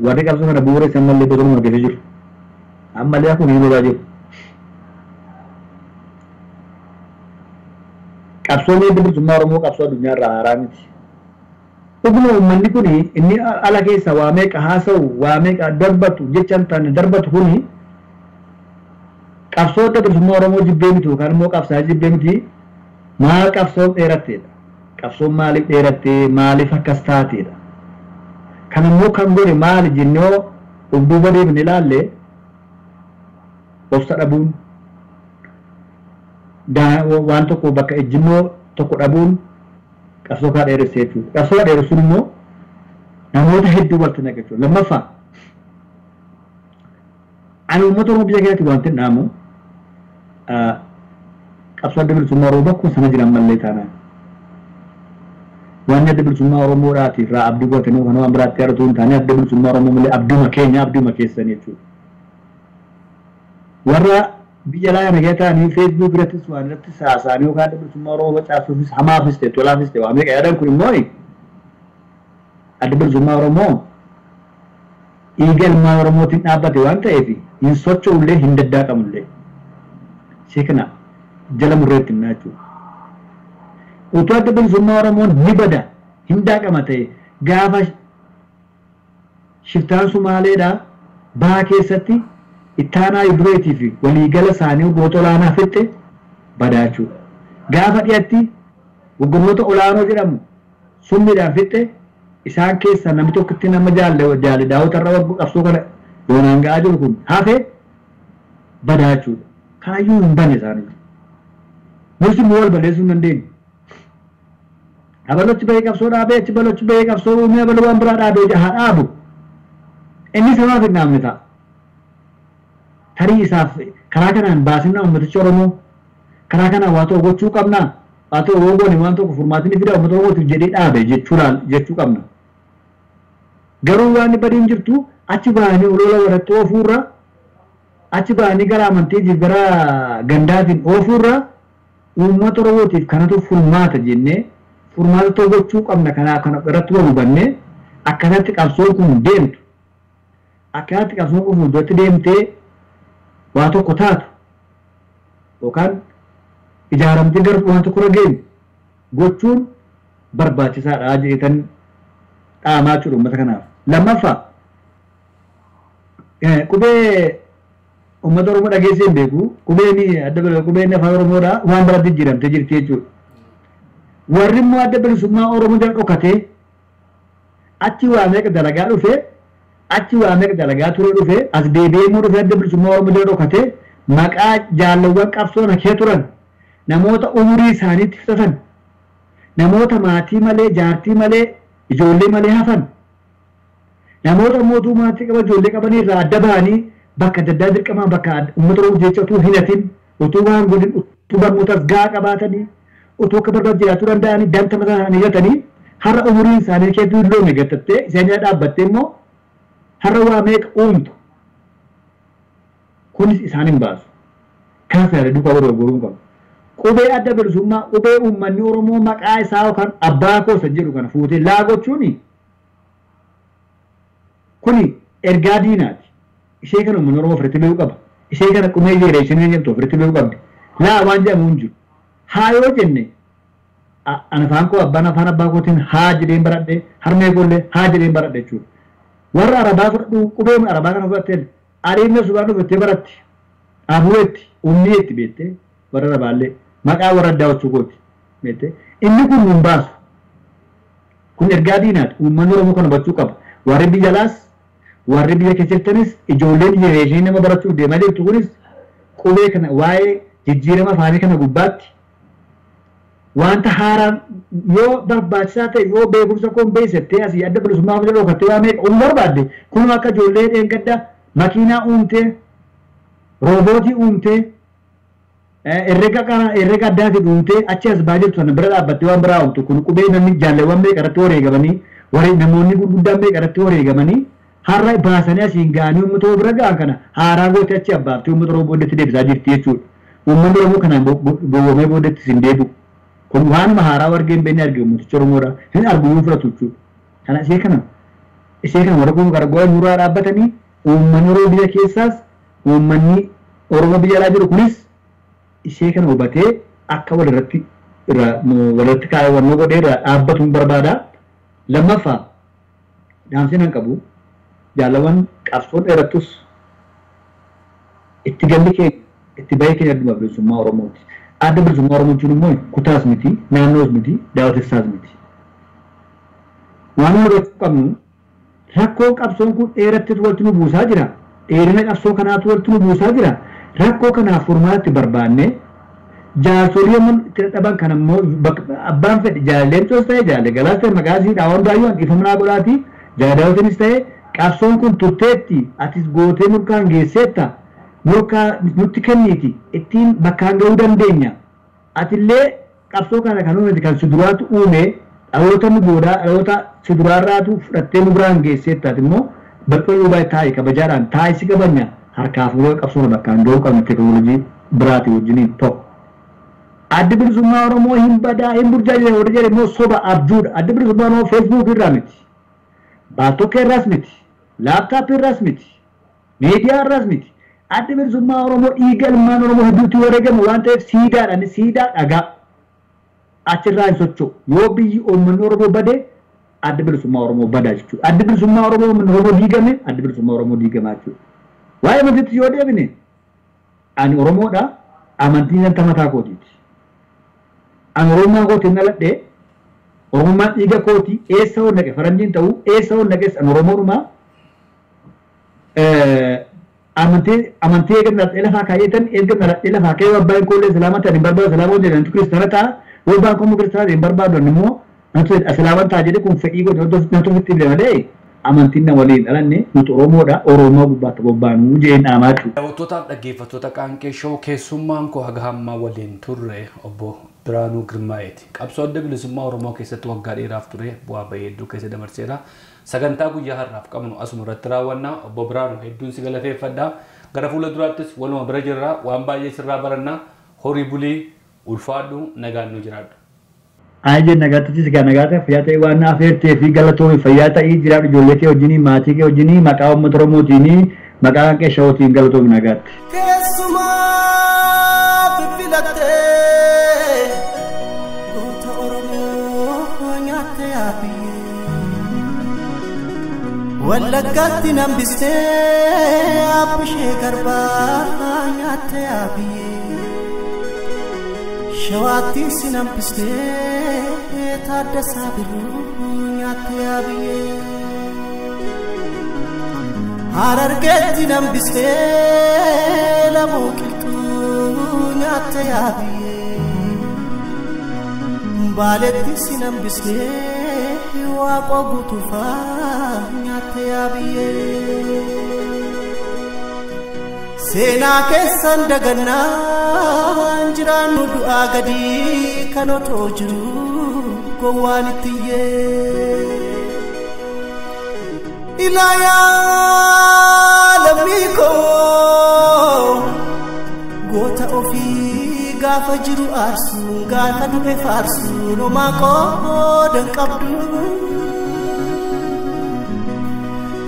Warri qabsoo kana bu'uuresse ammallee bosonuma keessa jiru. Ammallee akkuma hin lolaa jiru. Qabsoon mirga bilisummaa Oromoo qabsoo addunyaa irraa haaraa miti. Dhuguma uummanni kun inni ala keessa waa meeqa haasa'u, waa meeqa darbatu, jecha hin taane darbatu kuni qabsoo adda bilisummaa Oromoo jibbee miti yookaan immoo qabsaa'ee jibbee miti maal qabsoon dheeratteedha. Qabsoon maaliif dheerattee maaliif akkas taateedha. Kan immoo kan godhe maali jennee of duuba deemnee ilaalle obsa dhabuun waan tokko bakka ejjennoo tokko dhabuun qabsoo kana dheeresse jechuudha. Qabsoo kana dheeressuun immoo namoota hedduu walitti naqa jechuudha. Lammaffaa ani uummata Oromoo biyya keessatti wanti hin dhaamu qabsoo adda bilisummaa Oromoo bakkuma sana jiran mallee taanaan. Wanni adda bilisummaa Oromoodhaati irraa abdii godhatanii kan waan biraatti yaadatu hin taane adda bilisummaa Oromoo malee abduma keenya abduma keessan jechuudha. Warra biyya alaa kana ta'anii Facebook irrattis waan irratti haasa'anii yookaan adda bilisummaa Oromoo facaasuufis hamaafis ta'e tolaafis ta'e waa meeqa yaadan kun immoo adda bilisummaa Oromoo dhiiga ilmaan Oromootiin dhaabbate waan ta'eef hin socho'ullee hin daddaaqamullee. Ishee kana jala murreetti himnaa jechuudha. Utuu adda bilisummaa Oromoon ni bada hin daaqama ta'e gaafa shiftaan Sumaaleedhaa baha keessatti ittaanaa Ibreetii fi waliigala isaanii goota olaanaa fixxe badaa jechuudha. Gaafa dhiyaatti hogganoota olaanoo jedhamu summiidhaan fixxe Isaan keessaa namni tokkotti nama jaalle daawwata irra waggu qabsoo kana yoonaan ga'aa jiru kun hafe badaa jechuudha. Kanayyuu hin banne isaanii. Nus immoo wal balleessuu hin dandeenyu. Abalochi bahee qabsoo dhaabee achi balochi bahee qabsoo uumee abaluu waan biraa dhaabee haa dhaabu. Inni sabaaf hin dhaabne ta'a. Tarii isaaf karaa kanaan baasinna uummaticha Oromoo karaa kanaan waa tokko gochuu qabna. Waa tokko goone waan tokko furmaatni fida uummata Oromootiif jedhee dhaabe jechuu qabna. Garuu waan badiin jirtu achi bahanii olola warratti oofuurra achi bahanii gara amantiitiif gara gandaatiin oofuurra uummata Oromootiif kanatu furmaata jennee furmaata tokko gochuu qabna. Kanaa kana irratti wal hubannee akkanatti qabsoon kun deemtu akkanatti qabsoon kun fuulduratti deemtee waa tokko taatu yookaan ijaaramtee gara waan tokko irra geenyu gochuun barbaachisaadha jedhetan dhaamaa jechuudha uummata kanaaf. Lammaffaa qubee uummata Oromoo dhageessee hin beeku. Qubeen adda qubeen afaan Oromoodha waan biratti jijjiiramtee jirti jechuudha. Warri immoo adda bilisummaa Oromoo jala dhokatee achi waa meeqa dalagaa dhufee achi waa meeqa dalagaa ture dhufee as deebi'ee immoo dhufee adda bilisummaa Oromoo jala dhokatee maqaa jaalawwan qabsoo nakee turan namoota umurii isaaniitti fixatan namoota maatii malee jaartii malee ijoollee malee hafan namoota mootummaatii qaba ijoollee qabanii irraa adda bahanii bakka adda addaa dirqamaa bakka uummata Oromoo jecha utuu hin hatin utuu waan godhin utuu barnootaas gahaa qabaatanii utuu akka barbaadu jiraachuu danda'anii danta mataa isaanii gatanii har'a umuriin isaanii keetuu loome gattattee isaan jala dhaabbattee immoo har'a waa meeqa uumtu kunis isaan hin baasu. Kanas yaada duukaa godhu goruu qabu. Qubee adda bilisummaa qubee uummanni Oromoo maqaa isaa yookaan abbaa koosa jedhu kana fuutee laa gochuuni kuni ergaa diinaati. Ishee kana uummanni Oromoo ofirratti beekuu qaba. Ishee kana qubee jenereeshinii jedhamtu ofirratti beekuu qabdi. Laa waan jedhamu hin jiru. Haa yoo jenne ana afaan koo abbaan afaan abbaa kootiin haa jedheen baradhe harmee koollee haa jedheen baradhe jechuudha. Warra Arabaa fudhadhu qubee Arabaa kana fudhatteen adeemsa subhaan dhufattee baratti. Abuutti ummiitti beektee warra Arabaallee maqaa warra addaa wachuu kooti beektee inni kun nun baasu. Kun ergaa diinaati. Uummanni Oromoo kana hubachuu qaba. Warri biyya alaas warri biyya keessa jirtanis ijoolleen jenereeshinii nama barachuuf deemaa jirtu kunis qubee kana waa'ee jijjiirama afaanii kana gubbaatti wanta haaraan yoo barbaachisaa ta'e yoo beekumsa koon beeksiftee asii adda bilisummaa of jala dhokattee waa meeqa uumuu barbaadde kun akka ijoollee dheengadda makiinaa uumtee roobootii uumtee herrega addaatiin uumtee achi as baa jirtu sana bira dhaabbattee waan biraa uumtu kun qubee namni jaalleewwan meeqa irratti wareegamanii warri namoonni gurguddaan meeqa irratti wareegamanii har'a baasanii asiin ga'anii uummata bira ga'an kana haaraa gootee achi abbaaftee uummata Oromoo booddeetti deebisaa jirti jechuudha. Uummanni Oromoo kanaan gowwoomee booddeetti sin deebi'u. Kun waanuma haaraa wargee hin beekne arge uummaticha Oromoodha. Hin argu hin fudhatu jechuudha. Kana ishee kana warra kun gargaaraa nurraa dhaabbatanii uummanni Oromoo biyya keessaas uummanni Oromoo biyya alaa jiru kunis ishee kana hubatee akka walirratti walirratti kaawwannoo godhee irraa dhaabbatu hin barbaada. Lammaffaa dhaamsi nan qabu jaalawwan qabsoon dheerattus itti galli keenya itti bahee keenya adduma bilisummaa Oromooti. Adda bilisummaa Oromoo jechuun immoo kutaas miti, naannoos miti, daawwatifsaas miti. Waan nu qabnu rakkoo qabsoon kun dheerattetu walitti nu buusaa jira. Dheerina qabsoo kanaatu walitti nu buusaa jira. Rakkoo kanaaf furmaata barbaanne jaarsolii yommuu itti dadhaban kan immoo abbaan fedhe jaalalleemtoos ta'e jaalallee galaas ta'e maqaa isii dhaawwan baay'ee dhiifama godhaati jaalaawwatiinis ta'e qabsoon kun turteetti atis gootee nurkaan geesseetta nurkaa nutti kenniiti ittiin bakkaan ga'uu dandeenya. Atillee qabsoo kana kan uume kan si duraatu uume dhaloota nu boodaa dhaloota si duraarraatu fudhattee nu biraan geesseetta ati immoo bakka yoo taa'e kabajaadhaan taa'e si kabanya harkaa fuula qabsoo bakkaan ga'uu qabna teekinooloojii biraati wajjiniin tokko. Addi bilisummaa Oromoo hin badaa hin burjaajine warri jedhe immoo soba abjuudha. Addi bilisummaa Oromoo feesbuukii irraa miti. Baatokee irraas miti. Laaptaappii irraas miti. Miidiyaa irraas miti. Addi bilisummaa Oromoo dhiiga ilmaan Oromoo hedduutti wareegamu waan ta'eef siidaadhaan siidaa dhagaa achirraa hin socho'u. Yoo biyyi uummanni Oromoo bade addi bilisummaa Oromoo badaa jechuudha. Addi bilisummaa Oromoo uummanni Oromoo diigame addi bilisummaa Oromoo diigamaa jechuudha. Waa'ee amantiitti yoo deebine ani Oromoodha amantiin nanta mataa kootiiti. Ani Oromummaa kootiin dhaladhee Oromummaan dhiiga kooti eessa hoo naqe faranjiin ta'uu eessa hoo naqes an Oromoodhuma amantii eega dhaladhee lafaa kaayyetan eega dhaladhee lafaa kaayee abbaan koo illee islaama ta'an hin barbaadu islaama hojjetan antu kiristaana ta'a yoo abbaan koo immoo kiristaana ta'e hin barbaadu ani immoo natu islaama ta'a jedhe kun fedhii kooti natu ofitti himle malee amantiin na waliin dhalanne nuti Oromoodha Oromoo gubbaatti bobbaanuu jeen dhaamaa jechuudha. Daawwattootaaf dhaggeeffattoota Qaanqee Show keessummaan koo haga hammaa waliin turre obbo Biraanuu Girmaayeeti. Qabsoo adda bilisummaa Oromoo keessatti waggaa dheeraaf ture bu'aa bahii hedduu keessa dabarseera. Sagantaa guyyaa har'aaf qabnu asuma irratti raawwanna. Obbo Biraanuu hedduun si galateeffadha. Gara fuula duraattis waluma bira jirra. Waan baay'ee sirraa baranna. Horii bulii ulfaadhu nagaan nu jiraadhu. Ayi nagaatti si gaa nagaatti fayyaa ta'e waan naaf eertee fi galatoomi fayyaa ta'ii jiraadhu ijoollee kee wajjinii maatii kee wajjinii maqaa uummata Oromootiin maqaa Qaanqee Shawootiin galatoomi nagaatti. Keessumaa fiffilattee goota Oromoo nyaatte yaabiyyee Wallaggaatti nambistee abbishee garbaa nyaatte yaabiyyee Shawaatti si nambistee Taaddasaa Birruu nyaatte yaabiyyee Harargeetti nambistee Lamoo Qilxuu nyaatte yaabiyyee Baaletti si nambistee Waaqoo Guutuufaa nyaatte yaabiyyee Seenaa keessan dagannaan jiraannu du'aa gadii kan otoo jiru gowwaan itti iyyee. Ilaayaa lammii koo goota ofii gaafa jiru aarsuun gaafa du'e faarsuun homaa qooda hin qabdu.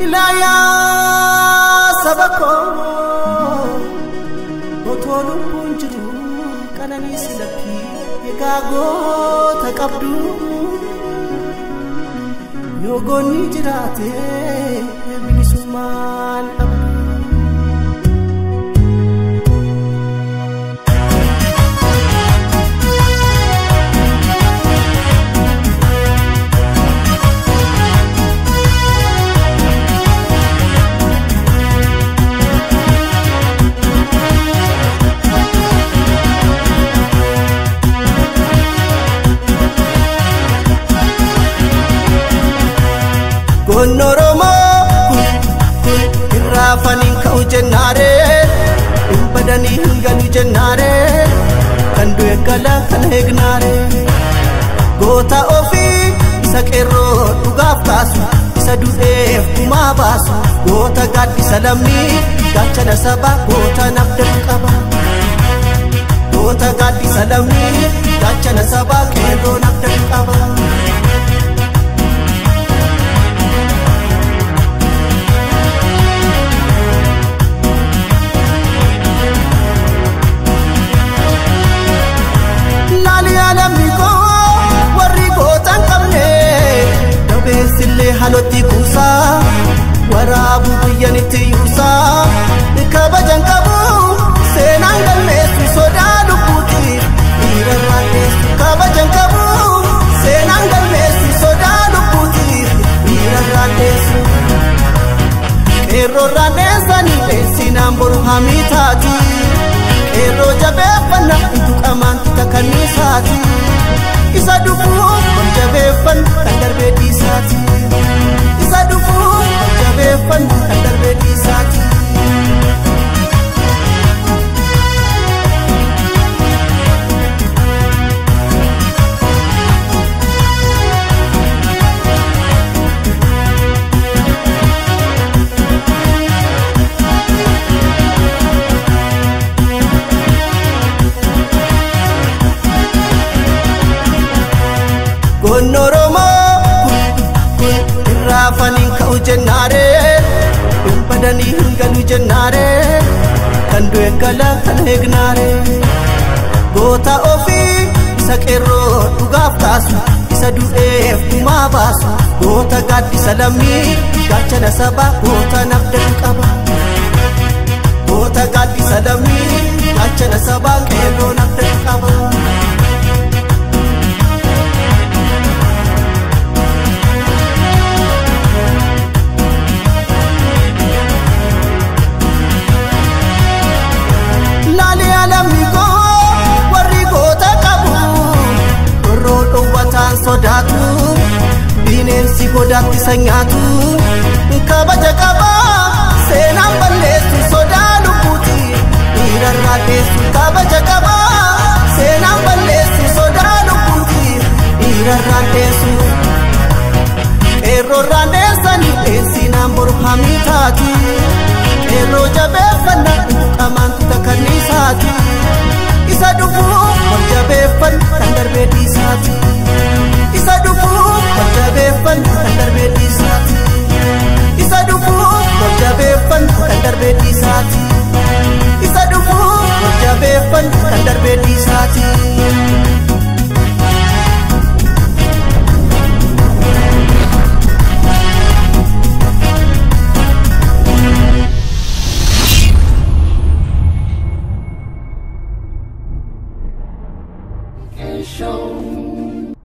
Ilaayaa saba koo otoo lubbuun jiru qananiisi lakkii egaa goota qabdu. Yoo goonni jiraate bilisummaan dhabdu. Goonni Oromoo kun irraafaniin ka'u jennaaree hin badanii hin galu jennaaree kan du'e gala kan eegnaaree goota ofii isa qeerroo dhugaaf kaasu isa du'eef gumaa baasu goota gaaddisa lammii gaachana sabaa goota nafdan qaba goota gaaddisa lammii gaachana sabaa qeerroo nafdan qaba. Halotti kuusaa waraabuu biyyanitti yuusaa kabajan qabu seenaan galmeessu sodaa lubbuuti dhiira raaddeessu kabajan qabu seenaan galmeessu sodaa lubbuuti dhiira raaddeessu qeerroo raaddeessanii dheessinaan boru hamii taati qeerroo jabeeffanna intu qamaan tuta kanniisaati isa dhufuuf ol jabeeffannu kan darbee dhiisaati. Isa dhufuuf ol jabeeffannu kan darbee dhiisaati. Goonni Oromoo kun irraafaniin ka'u jennaaree hin badanii hin galu jennaaree kan du'e gala kan eegnaaree goota ofii isa qeerroo dhugaaf kaasu isa du'eef gumaa baasu goota gaaddisa lammii gaachana sabaa goota nafdan qaba goota gaaddisa lammii gaachana sabaa qeerroo nafdan qaba. boodaatti isa nyaatu. Kabaja qabaa seenaan balleessu sodaa lubbuuti dhiirarraa dheessu. Kabaja qabaa seenaan balleessu sodaa lubbuuti dhiirarraa dheessu. Qeerroorraan dheessanii dheessinaan boru hamii taati. Qeerroo jabeeffannaa qamaan tuta kanniisaati. Isa dhufuuf wal jabeeffannu kan darbee dhiisaati. Isa dhufuuf wal jabeeffannu kan darbee dhiisaati. Isa dhufuuf wal jabeeffannu kan darbee dhiisaati. Isa dhufuuf wal jabeeffannu kan darbee dhiisaati. Show.